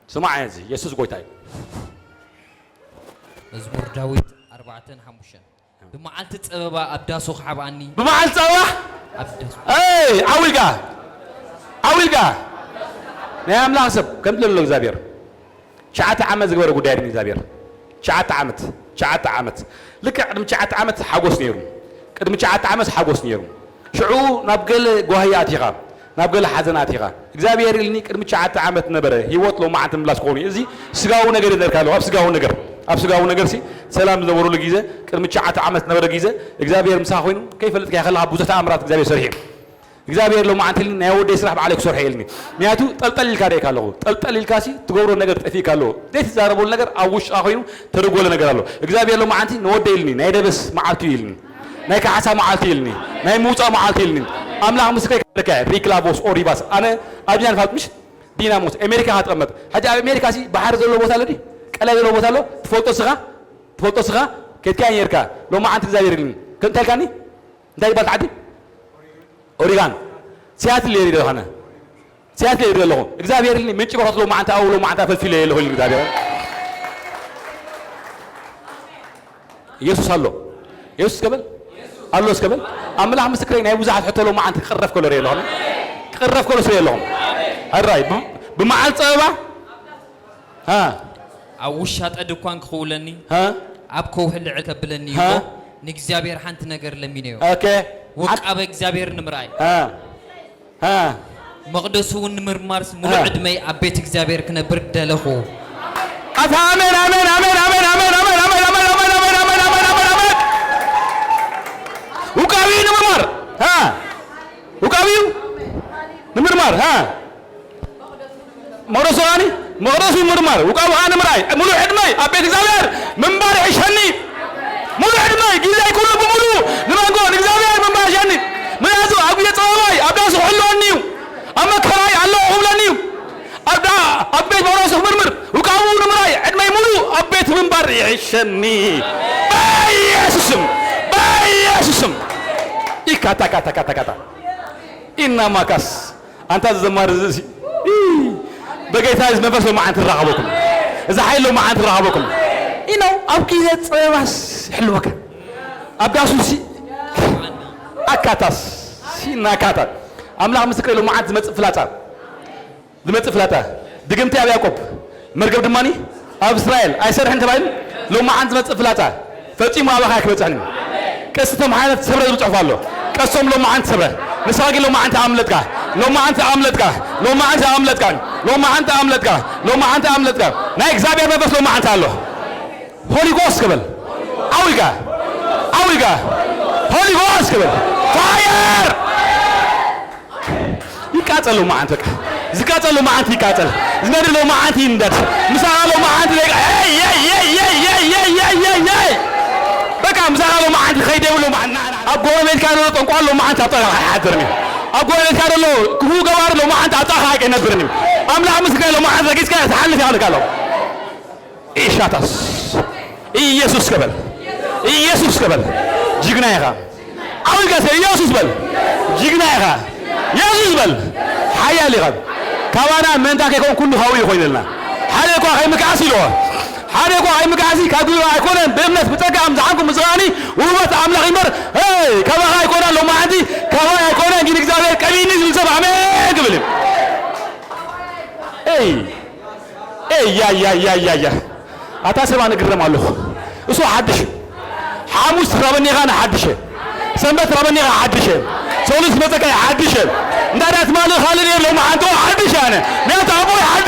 ስማዕ እዚ፣ የሱስ ጎይታ እዩ። መዝሙር ዳዊት ኣርባዕተን ሓሙሽተን። ብመዓልቲ ጸበባ ኣብ ዳሱ ክሓብኣኒ። ብመዓልቲ ጸበባ? ኣብ ዳሱ። ኤይ፣ ዓው ኢልካ። ዓው ኢልካ። ናይ ኣምላኽ ሰብ ከም ትደሎ እግዚኣብሔር። ትሽዓተ ዓመት ዝገበረ ጉዳይ ድን እግዚኣብሔር። ትሽዓተ ዓመት። ትሽዓተ ዓመት። ልክዕ ቅድሚ ትሽዓተ ዓመት ሓጎስ ነይሩ። ቅድሚ ትሽዓተ ዓመት ሓጎስ ነይሩ። ሽዑ ናብ ገለ ጓህያ ኣቲኻ፣ ናብ ገለ ሓዘን ኣቲኻ። እግዚኣብሔር ኢልኒ ቅድሚ ትሽዓተ ዓመት ነበረ ህይወት ሎማዓንቲ ምላስ ክኾኑ እዩ። እዚ ስጋዊ ነገር ይነርካ ኣለኹ። ኣብ ስጋዊ ነገር፣ ኣብ ስጋዊ ነገር ሲ ሰላም ዝነበሩሉ ግዜ፣ ቅድሚ ትሽዓተ ዓመት ነበረ ግዜ፣ እግዚኣብሔር ምሳኻ ኮይኑ ከይፈልጥካ ከለኻ ብዙሕ ተኣምራት እግዚኣብሔር ሰሪሑ። እግዚኣብሔር ሎማዓንቲ ኢልኒ ናይ ወደይ ስራሕ ባዕለይ ክሰርሖ ኢልኒ። ምክንያቱ ጠልጠል ኢልካ ደይካ ኣለኹ። ጠልጠል ኢልካ ሲ ትገብሮ ነገር ጠፊእካ ኣለዎ። ዘይትዛረበሉ ነገር ኣብ ውሽጥኻ ኮይኑ ተደጎለ ነገር ኣሎ። እግዚኣብሔር ሎማዓንቲ ንወደይ ኢልኒ ናይ ደበስ መዓልቲ እዩ ኢልኒ። ናይ ካሕሳ መዓልቲ ኢልኒ፣ ናይ ምውፃእ መዓልቲ ኢልኒ። ኣምላኽ ምስከይ ከበርካ ሪክላቦስ ኦሪባስ። ኣነ ኣብኛ ንፋልጥ ምሽ ዲናሞስ ኣሜሪካ ክትቐመጥ። ሕጂ ኣብ ኣሜሪካ ሲ ባሕሪ ዘለዎ ቦታ ኣሎ ድዩ? ቀላይ ዘለዎ ቦታ ኣሎ? ትፈልጦ ስኻ? ትፈልጦ ስኻ? ከድካ ነርካ። ሎማዓንቲ እግዚኣብሔር ኢልኒ። ከምታይ ኢልካኒ? እንታይ ይባል ዓዲ? ኦሪጋን። ሲያትል እየ ይደልኻነ። ሲያትል እየ ይደለኹ። እግዚኣብሔር ኢልኒ ምንጪ በረኸት ሎማዓንቲ ኣብኡ ሎማዓንቲ ኣፈልፊለ እየ ኣለኹ ኢልኒ እግዚኣብሔር። ኢየሱስ ኣሎ። ኢየሱስ እስከ በል። ኣሎ እስከ በል። ኣምላኽ ምስክረይ ናይ ብዙሓት ሕቶ ሎማዓንቲ ክቕረፍ ከሎ ርእየ ኣለኹ። ክቕረፍ ከሎ ስለ ኣለኹም። ሕራይ ብ-፣ ብመዓል ጸበባ። ሃ። ኣብ ውሻጠ ድኳን ክኽውለኒ። ሃ። ኣብ ከውሒ ልዕል ከብለኒ ሃ። እሞ ንእግዚኣብሔር ሓንቲ ነገር ለሚነዮ። ኦኬ። ውቃበ እግዚኣብሔር ንምርኣይ። ሃ። ሃ። መቕደሱ እውን ንምርማርስ ሙሉእ ሃ። ዕድመይ ኣብ ቤት እግዚኣብሔር ክነብር ደለኹ። ኣታ ኣሜን፣ ኣሜን፣ ኣሜን። ውቃቢ ንምርማር። ሃ። ውቃቢ እዩ ንምርማር። ሃ። መቕደሱ ኸኣኒ መቕደሱ ምርማር፣ ውቃቡ ኸኣ ንምርኣይ፣ ሙሉእ ዕድመይ ኣብ ቤት እግዚኣብሔር ምንባር ይሕሸኒ። ሙሉእ ዕድመይ፣ ግዜይ ኩሉ ብምሉኡ ንመንጎ ንእግዚኣብሔር ምንባር ይሕሸኒ። ምኽንያቱ ኣብ ግዜ ጸበባይ ኣብ ዳሱ ክሕልወኒ እዩ። ኣብ መከራይ ኣለኹ ክብለኒ እዩ። ኣብ ዳ-፣ ኣብ ቤት መቕደሱ ክምርምር፣ ውቃቡ ንምርኣይ ዕድመይ ሙሉእ ኣብ ቤት ምንባር ይሕሸኒ። በኢየሱስ ስም፣ በኢየሱስ ስም። ኢካታ ካታ ካታ ካታ። ኢና ማካስ ኣንታ እዚ ዘማሪ እዚ ሲ-፣ ኢ-፣ በጌታ እዚ መንፈስ ሎማዓንቲ ረኸበኩም። እዚ ሓይል ሎማዓንቲ ረኸበኩም። ኢነው ኣብ ግዜ ጸበባስ ይሕልወካ። ኣብ ዳሱ ሲ-፣ ኣካታስ ሲናካታ። ኣምላኽ ምስክር ሎማዓንቲ ዝመጽእ ፍላጻ። ዝመጽእ ፍላጻ። ድግምቲ ኣብ ያዕቆብ፣ መርገም ድማኒ ኣብ እስራኤል ኣይሰርሕን ተባሂሉ ሎማዓንቲ ዝመጽእ ፍላጻ። ፈጺሙ ኣባኻ ኣይክበጽሕን እዩ። ቀስቶም ሓይላት ሰብረ ዝብል ጽሑፍ ኣሎ። ቀስቶም ሎማዓንቲ ሰብረ። ንስኻ ግን ሎማዓንቲ ኣምለጥካ። ሎማዓንቲ ኣምለጥካ። ሎማዓንቲ ኣምለጥካ። ሎማዓንቲ ኣምለጥካ። ሎማዓንቲ ኣምለጥካ። ናይ እግዚኣብሔር መንፈስ ሎማዓንቲ ኣሎ። ሆሊ ጎስት ክብል። ዓው ኢልካ። ዓው ኢልካ። ሆሊ ጎስት ክብል። ፋየር! ይቃጸል ሎማዓንቲ በቃ። ዝቃጸል ሎማዓንቲ ይቃጸል። ዝነድድ ሎማዓንቲ ይንደድ። ምሳኻ ሎማዓንቲ ደቂ-፣ ኤይ፣ ኤይ፣ ኤይ። በቃ ምሳኻ ሎማዓንቲ ከይደ ይብሉ ማ-፣ ና-፣ ና-፣ ኣብ ጎረቤትካ ዘሎ ጠንቋል ሎማዓንቲ ኣብ ጥቓኻ ኣይሓድርን እዩ። ኣብ ጎረቤትካ ዘሎ ክፉእ ገባሪ ሎማዓንቲ ኣብ ጥቓኻ ኣይነብርን እዩ። ኣምላኽ ምስክር ሎማዓንቲ ረጊጽካ ትሓልፍ ይኽእል ኣሎ። ኢሻታስ ኢየሱስ ከበል፣ ኢየሱስ ከበል። ጅግና ኢኻ። ዓው ኢልካ እስከ ኢየሱስ በል። ጅግና ኢኻ። ኢየሱስ በል። ሓያል ኢኻ። ካባና ምእንታ ከይኮን ኩሉ ካብኡ እዩ ኮይኑልና። ሓደ እኳ ከይምክዓስ ኢልዎ። ሓደ እኳ ከይምክዓስ ካብ ግብሪ ኣይኮነን፣ ብእምነት ብጸጋ ኣምዝሓንኩም ምጽራኒ ውህበት ኣምላኽ ይንበር። ሄይ፣ ካባኻ ኣይኮነን ሎማዓንቲ፣ ካባይ ኣይኮነን ግን እግዚኣብሔር ቀቢኒ ዝብል ሰብ ኣሜን ክብል እዩ። ኤይ። ኤያያያያያ። ኣታ ሰብ ኣነ ግረም ኣለኹ። እሱ ሓድሽ እዩ። ሓሙስ ረበኒኻ ንሓድሽ እየ። ሰንበት ረበኒኻ ሓድሽ እየ። ሰሉስ መጸካ ሓድሽ እየ። እንዳ ዳት ማሉ ካልእ እየ ሎማዓንቲ ሓድሽ ኣነ። ምክንያቱ ኣቦይ ሓድሽ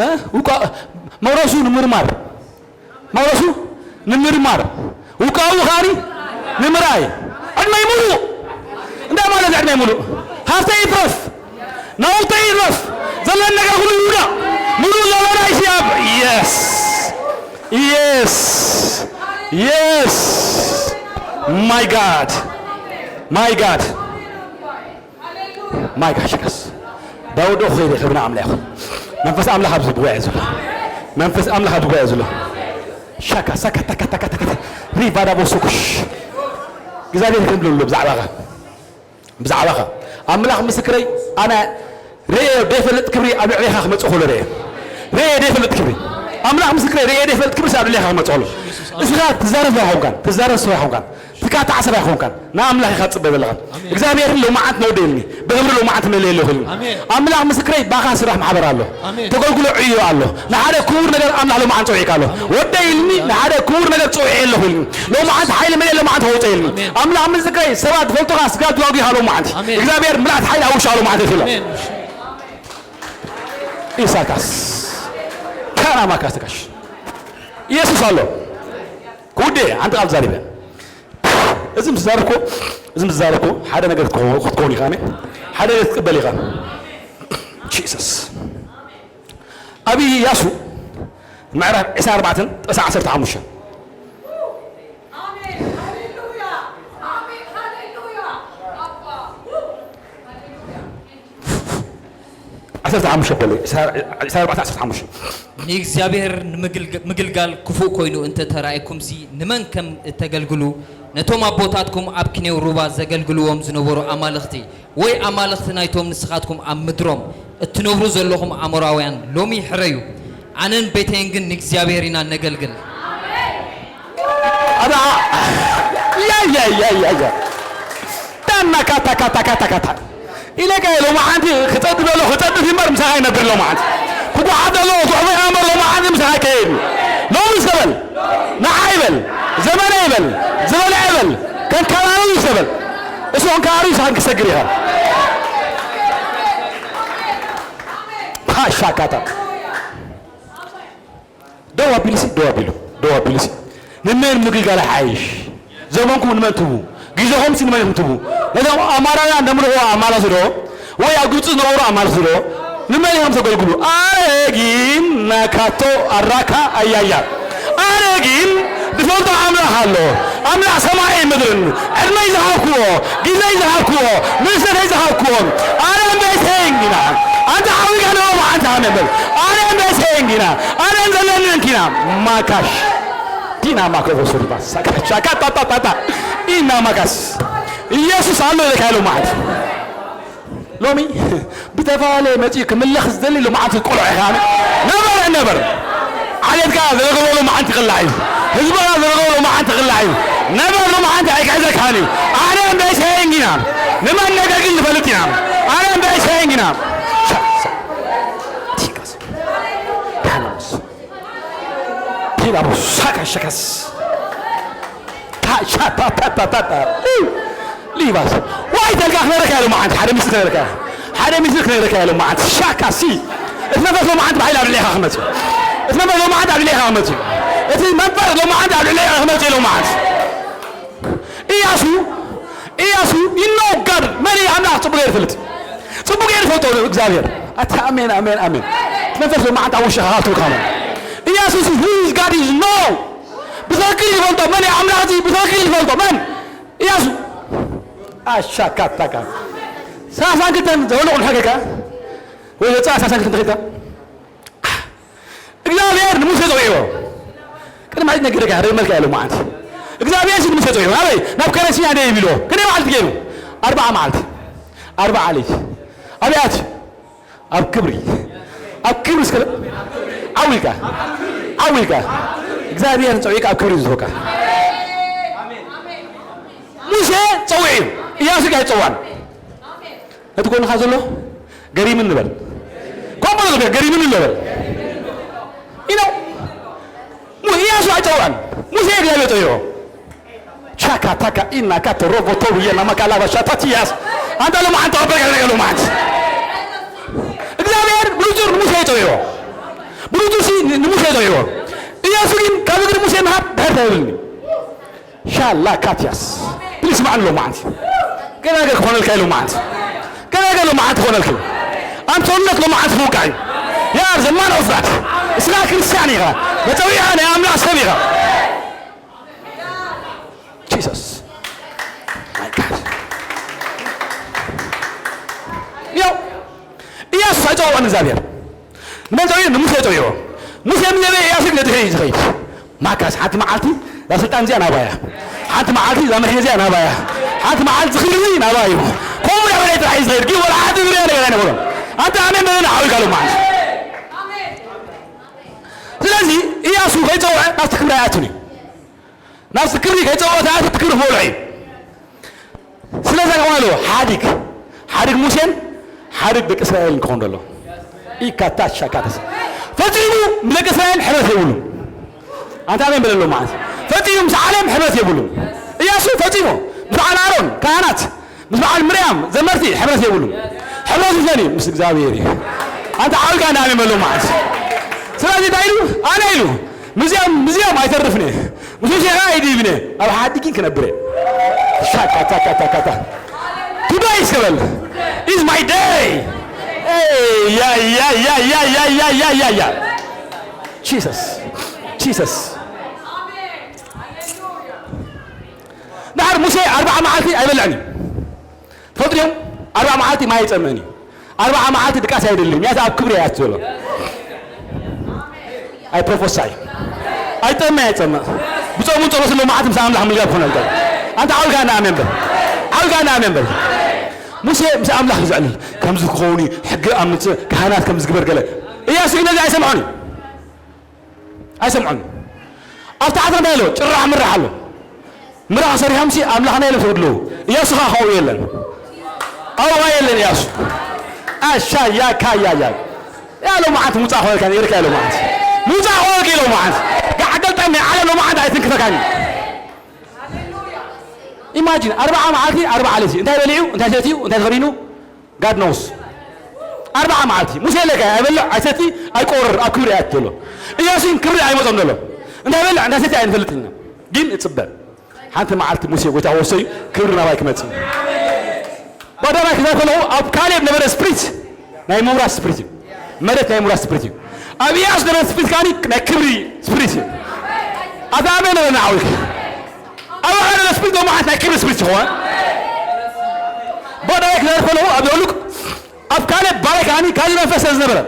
እ? ውቃ-፣ መውረሱ ንምርማር፣ መውረሱ ንምርማር፣ ውቃኡ ኸኣኒ ንምርኣይ። ዕድመይ ሙሉእ እንታይ ማለት እዩ? ዕድመይ ሙሉእ ሃብተይ ይትረፍ፣ ናውተይ ይትረፍ፣ ዘለኒ ነገር ኩሉ ይውዳእ፣ ሙሉእ ዘበናይ ሲኣብ። Yes, yes, yes. My God, my God. ማይ ጋሽከስ ዳውዶ ኸይደ ክብና ኣምላኽ መንፈስ ኣምላኽ ኣብዚ ጉባኤ ዘሎ፣ መንፈስ ኣምላኽ ኣብዚ ጉባኤ ዘሎ። ሻካ ሳካ ታካ ታካ ታካ ሪቫዳ ቦሶኩሽ እግዚኣብሔር ከም ብሎ ብዛዕባኻ፣ ብዛዕባኻ ኣምላኽ ምስክረይ፣ ኣነ ርኤ ደይፈልጥ ክብሪ ኣብ ልዕሌኻ ክመጽእ ከሎ ርኤ፣ ርኤ ደይፈልጥ ክብሪ፣ ኣምላኽ ምስክረይ፣ ርኤ ደይፈልጥ ክብሪ ኣብ ልዕሌኻ ክመጽእ ከሎ እስኻ ትዛረብ ኣይኮንካን፣ ትዛረብ ሰብ ኣይኮንካን። ትካታዕ ሰብ ኣይኮንካን። ንኣምላኽ ኢኻ ትጽበ ዘለኻ። እግዚኣብሔር ሎማዓንት ነውደልኒ፣ ብኽብሪ ሎማዓንት መለየለኹ ኢልኒ። ኣምላኽ ምስክረይ፣ ባኻ ስራሕ ማሕበር ኣሎ። ተገልግሎ ዕዮ ኣሎ። ንሓደ ክቡር ነገር ኣምላኽ ሎማዓንት ጸዊዕካ ኣሎ። ወደይ ኢልኒ፣ ንሓደ ክቡር ነገር ጸዊዐ ኣለኹ ኢልኒ። ሎማዓንት ሓይሊ መለየ ሎማዓንት ከውፀ ኢልኒ። ኣምላኽ ምስክረይ፣ ሰባት ዝፈልጡኻ ስጋ ትዋጉኻ ሎማዓንት። እግዚኣብሔር ምልኣት ሓይሊ ኣውሻ ሎማዓንት ይትሎ። ኢሳካስ ካናማካስ ተካሽ ኢየሱስ ኣሎ። ክውዴ፣ ሓንቲ ቃል ዛሪበ። እዚ ምስ ዛረብኩ፣ እዚ ምስ ዛረብኩ ሓደ ነገር ክትከውን፣ ክትከውን ኢኻ፣ ኣሜን። ሓደ ነገር ክትቅበል ኢኻ። ጂሰስ። ኣብ ኢያሱ ምዕራፍ ዕስራን ኣርባዕተን ጥቕሲ ዓሰርተ ሓሙሽተ። ዓሰርተ ሓሙሽተ በሎ፣ ዕስራን ኣርባዕተን ዓሰርተ ሓሙሽተ። ንእግዚኣብሔር ንምግልግ-፣ ምግልጋል ክፉእ ኮይኑ እንተ ተራእየኩምሲ፣ ንመን ከም እተገልግሉ፣ ነቶም ኣቦታትኩም ኣብ ኪኔው ሩባ ዘገልግልዎም ዝነበሩ ኣማልኽቲ፣ ወይ ኣማልኽቲ ናይቶም ንስኻትኩም ኣብ ምድሮም እትነብሩ ዘለኹም ኣሞራውያን ሎሚ ሕረዩ። ኣነን ቤተይን ግን ንእግዚኣብሔር ኢና ነገልግል። ኣታ፣ ያ፣ ያ፣ ያ፣ ያ፣ ያ። ዳና ካታ፣ ካታ፣ ካታ፣ ካታ። ኢለካ ሎማዓንቲ ክጸድፍ ዘሎ ክጸድፍ እምበር ምሳኻ ይነብር ሎማዓንቲ። ክጓዓዝ ዘሎ ክጉዕዞ እምበር ሎማዓንቲ ምሳኻ ይከይድ። ሎሚ ዝተበል፣ ንዓይ በል፣ ዘመነይ በል፣ ዝበልዐ በል፣ ከንካላሉ ዝተበል። እሱ ከንካላሉ ይሳን ክሰግር ኢኻ። ፓሻካታ። ደው ኣቢሉሲ፣ ደው ኣቢሉ፣ ደው ኣቢሉሲ። ንመን ምግልጋል ሓይሽ? ዘመንኩም ንመን ትቡ? ግዜኹምሲ ንመን ኢኹም ትቡ? ነዞም ኣማራውያን ነምልኽዎ ኣማላሲ ዶ? ወይ ኣብ ግብፂ ዝነበሩ ኣማልኽቲ ዶ? ንመን ኢኹም ተገልግሉ? ኣነ ግን ናካቶ ኣራካ ኣያያ። ኣነ ግን ዝፈልጦ ኣምላኽ ኣሎ። ኣምላኽ ሰማይን ምድርን፣ ዕድመይ ዝሃብክዎ፣ ግዜይ ዝሃብክዎ፣ ንእሰተይ ዝሃብክዎ። ኣነ እምበይተይን ግና፣ ኣንተ ዓዊካ ንሎ መዓንተ ኣሜን በል። ኣነ እምበይተይን ግና፣ ኣነ ዘለንን ኪና፣ ማካሽ። ዲና ማከቦ ሱሪባ፣ ሳካ፣ ሻካ፣ ጣጣ፣ ጣጣ። ኢና ማካስ። ኢየሱስ ኣሎ ኢለካ ኢሎ መዓንተ። ሎሚ ብተፈላለየ መጺኡ ክምለኽ ዝደሊ ሎማዓንቲ ቆልዑ ኢኻ። ነበር ነበር። ዓሌትካ ዝረገበ ሎማዓንቲ ክላዕ እዩ። ህዝብኻ ዝረገበ ሎማዓንቲ ክላዕ እዩ። ነበር ሎማዓንቲ ኣይክሕዘካን እዩ። ኣነ እምበይ ሰየን ጊና። ንመን ነገር ግን ንፈልጥ ኢና። ኣነ እምበይ ሰየን ጊና። ቲላቦ ሳካ ሸከስ። ታሻታታታታ። ሊባስ። ዋይ ተልካ ክነግረካ ኢሉ መዓንቲ። ሓደ ሚስጥር ክነግረካ። ሓደ ሚስጥር ክነግረካ ኢሉ መዓንቲ። ሻካ ሲ። እቲ መንፈስ ሎመዓንቲ ብሓይሊ ኣብ ልዕሌኻ ክመጽእ። እቲ መንፈስ ሎመዓንቲ ኣብ ልዕሌኻ ክመጽእ። እቲ መንፈስ ሎመዓንቲ ኣብ ልዕሌኻ ክመጽእ ኢሉ መዓንቲ። ኢያሱ፣ ኢያሱ፣ you know God፣ መን እዩ ኣምላኽ ጽቡቕ ገይሩ ይፈልጥ። ጽቡቕ ገይሩ ይፈልጦ እግዚኣብሔር። ኣታ ኣሜን፣ ኣሜን፣ ኣሜን። እቲ መንፈስ ሎመዓንቲ ኣብ ውሽኻ ሃብቱ ካመን። ኢያሱ፣ who is God is know። ብትኽክል ይፈልጦ። መን እዩ ኣምላኽ እዚ? ብትኽክል ይፈልጦ። መን? ኢያሱ። ኣሻካታካ። ሰላሳን ክልተን ዘውልቑ ንሕገካ። ወይ ዘጻ ሰላሳን ክልተን ተኺልካ። እግዚኣብሔር ንሙሴ ጸዊዕዎ። ቅድሚ ሕጂ ነጊረካ፣ ርመልካ ኢሉ መዓልቲ። እግዚኣብሔር ንሙሴ ጸዊዕዎ። ኣበይ? ናብ ከረሲና ደይ ይብልዎ። ክንደይ መዓልቲ ገይሩ? ኣርባዓ መዓልቲ። ኣርባዓ ለይቲ። ኣበይ ኣትዩ? ኣብ ክብሪ። ኣብ ክብሪ እስከ ዓው ኢልካ። ዓው ኢልካ። እግዚኣብሔር ጸዊዕካ ኣብ ክብሪ ዝህበካ። ሙሴ ጸዊዑ እዩ። ኢያሱ ግን ኣይጸዋዕን። ነቲ ጎንኻ ዘሎ ገሪምን ንበል። ከምኡ በሎ፣ ገሪምን ንበል። ኢኖ፣ ሙ-፣ ኢያሱ ኣይጸውዐን። ሙሴ እግዚኣብሔር ጸዊዖ። ቻካ ታካ ኢና ካቶ ሮቦ ቶብየ ናማካ ላባ ሻታ ቲያስ። ኣንታ ሎማዓንቲ ተቐበልካ ነገር ሎማዓንቲ። እግዚኣብሔር ብንጹር ሙሴ ጸዊዖ። እዎ። ኢያሱ ግን ካብ እግሪ ሙሴ ምሃብ ድሕር ኣይብልኒ። ሻላ ካትያስ። ፕሊስ፣ ማዕን ሎማዓንቲ። ገና ገር ክኾነልካ እዩ ሎማዓንቲ። ገና ገር ሎማዓንቲ ክኾነልካ እዩ። ኣንተ እምነት ሎማዓንቲ ክውቃዕ እዩ። You are the man of God. እስኻ ክርስቲያን ኢኻ። መጸውዒኻ ናይ ኣምላኽ ሰብ ኢኻ። ጂሰስ። My God. ያው ኢያሱስ ኣይጸውዖን እግዚኣብሔር። ንመን ጸውዒ? ንሙሴ ጸውዒዎ። ሙሴ ምስ ነበየ ኢያሱ ግን ድሕሪ እዩ ዝኸይድ። ማካስ ሓንቲ መዓልቲ እዛ ስልጣን እዚኣ ናባያ። ሓንቲ መዓልቲ እዛ መሪሕ እዚኣ ናባያ። ሓንቲ መዓልቲ ዝኽሪ እዚ ናባዩ። ከምኡ ዳበለ ጥራሕ እዩ ዝኸይድ። ግን ወላ ሓንቲ ዝርያ ነገር ኣይነበሮን። ኣንተ ኣሜን በለና ዓዊካ ሎማዓንቲ። ስለዚ ኢያሱ ከይጸውዐ ናብቲ ክብሪ ኣይኣቱን እዩ። ናብቲ ክብሪ ከይጸውዐ ተኣቱ ክብሪ ክበልዖ እዩ። ስለዚ ከማን ኣለዎ ሓዲግ ሓዲግ ሙሴን ሓዲግ ደቂ እስራኤልን ክኾን ዘሎ። ኢካታሻ ካተስ ፈጺሙ ንደቂ እስራኤል ሕብረት የብሉን። ኣንታ ኣሜን በለሎ ማለት ፈጺሙ ምስ ዓለም ሕብረት የብሉን። ኢያሱ ፈጺሙ ምስ በዓል ኣሮን ካህናት ምስ በዓል ምርያም ዘመርቲ ሕብረት የብሉን። ሕብረቱ ዘን እዩ ምስ እግዚኣብሔር እዩ። ኣንታ ዓውጋ እንዳ ኣሜን በሎ ማለት ስለዚ እንታይ ኢሉ ኣነ ኢሉ ምስዚኦም ምስዚኦም ኣይተርፍን እየ ምስ ሙሴ ኸዓ ኣይድይብን እየ ኣብ ሓዲ ግን ክነብር እየ። ሻካታካታካታ ቱደይ ስበል is my day. ጂሰስ ጂሰስ ድሓር ሙሴ ኣርባዓ መዓልቲ ኣይበልዕን እዩ። ትፈልጡ ዲኹም? ኣርባዓ መዓልቲ ማይ ኣይጸምእን እዩ። ኣርባዓ መዓልቲ ድቃስ ኣይደልን። ምክንያቱ ኣብ ክብሪ እያ ዘሎ። ኣይ ፕሮፎሳይ ኣይጠመ ኣይጸምእ ብጾሙን ጸሎትን ሎማዓት ምስ ኣምላኽ ምልጋብ ክኾነልካ። ኣንተ ዓውልካ እና ኣሜን በል። ዓውልካ እና ኣሜን በል። ሙሴ ምስ ኣምላኽ እዩ ዘዕልል። ከምዚ ክኸውን እዩ፣ ሕጊ ኣምጽእ፣ ካህናት ከምዚ ግበር ገለ። ኢያሱ ግን ነዚ ኣይሰምዖን እዩ። ኣይሰምዖን። ኣብ ታሕቲ እንታይ ኣሎ? ጭራሕ ምራሕ ኣሎ። ምራሕ ሰሪሖም ሲ ኣምላኽና ኢሎም ሰግዱ ኣለዉ። ኢያሱ ኸዓ ካብኡ የለን። ኣብኡ ኸዓ የለን ኢያሱ። ኣሻ ያካ ያያ። ያ ሎማዓንቲ ሙጻእ ኾነልካ ነይርካ ያ ሎማዓንቲ። ሙጻእ ኾነልካ ሎማዓንቲ። ጋዕ ገልጣም ናይ ዓለም ሎማዓንቲ ኣይትንክፈካን እዩ። ኢማጂን ኣርባዓ መዓልቲ ኣርባዓ ለይቲ እንታይ በሊዑ እንታይ ሰትዩ እንታይ ተኸዲኑ God knows። ኣርባዓ መዓልቲ ሙሴ ለካ ኣይበልዕ ኣይሰቲ ኣይቆርር ኣብ ክብሪ እያ ዘሎ። ኢያሱን ክብሪ ኣይመጾም ዘሎ። እንታይ በልዕ እንታይ ሰቲ ኣይንፈልጥን ኢና። ግን እጽበ ሓንቲ መዓልቲ ሙሴ ጎይታ ወሰዩ ክብሪ ናባይ ክመጽእ እዩ። ባዳባይ ክዛር ከለኹ ኣብ ካሌብ ነበረ ስፕሪት ናይ ምውራስ ስፕሪት እዩ። መሬት ናይ ምውራስ ስፕሪት እዩ። ኣብ ኢያሱ ነበረ ስፕሪት ካኒ ናይ ክብሪ ስፕሪት እዩ። ኣታ ኣሜን ነበረ ንዓዊክ ኣብ ሓደ ስፕሪት ዶ መዓት ናይ ክብሪ ስፕሪት ይኸውን። ባዳባይ ክዛር ከለኹ ኣብ የውሉቅ ኣብ ካሌብ ባራይ ካኒ ካልእ መንፈስ ስለ ዝነበረ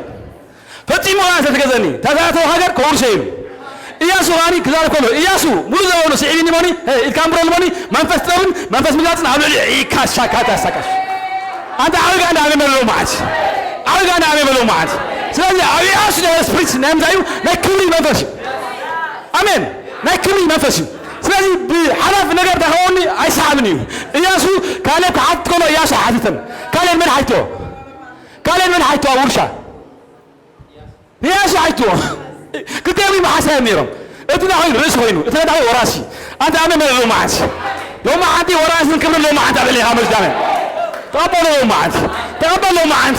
ፈጺሙ ዋ ስለዝገዘኒ ታዛተው ሃገር ከውርሰ ኢሉ። ኢያሱ ኻኒ ክዛረብ ከሎ ኢያሱ ሙሉ ዘበኑ ስዒብኒ ሞኒ ኢልካ ምብረሉ ሞኒ መንፈስ ጥበብን መንፈስ ምግላጽን ኣብ ልዕሊ ኢካሻካታ ሳካሽ ኣንታ ዓውጋ እንዳ ኣሜን በሎ መዓት ዓውጋ እንዳ ኣሜን በሎ መዓት። ስለዚ ኣብ ኢያሱ ናይ ስፕሪት ናይ ምንታይ እዩ ናይ ክብሪ መንፈስ እዩ። ኣሜን ናይ ክብሪ መንፈስ እዩ። ስለዚ ብሓላፊ ነገር ተኸወኒ ኣይሰሓብን እዩ። ኢያሱ ካሌብ ክሓትት ከሎ ኢያሱ ሓቲተን ካሌብ መን ሓይቶ ካልእ መን ሓይቶ ኣብ ውርሻ ኢያሱ ሓይቶ ክልቲኦም ይመሓሳዮም ነይሮም። እቲ ናኾይኑ ርእሲ ኮይኑ እቲ ነዳኾይ ወራሲ ኣንተ ኣመ መለ ሎማዓንት ሎማዓንቲ ወራስን ክብርን ሎማዓንት ኣበለ ኢኻ መዝዳመ ተቐበሎ ሎማዓንት ተቐበሎ ሎማዓንት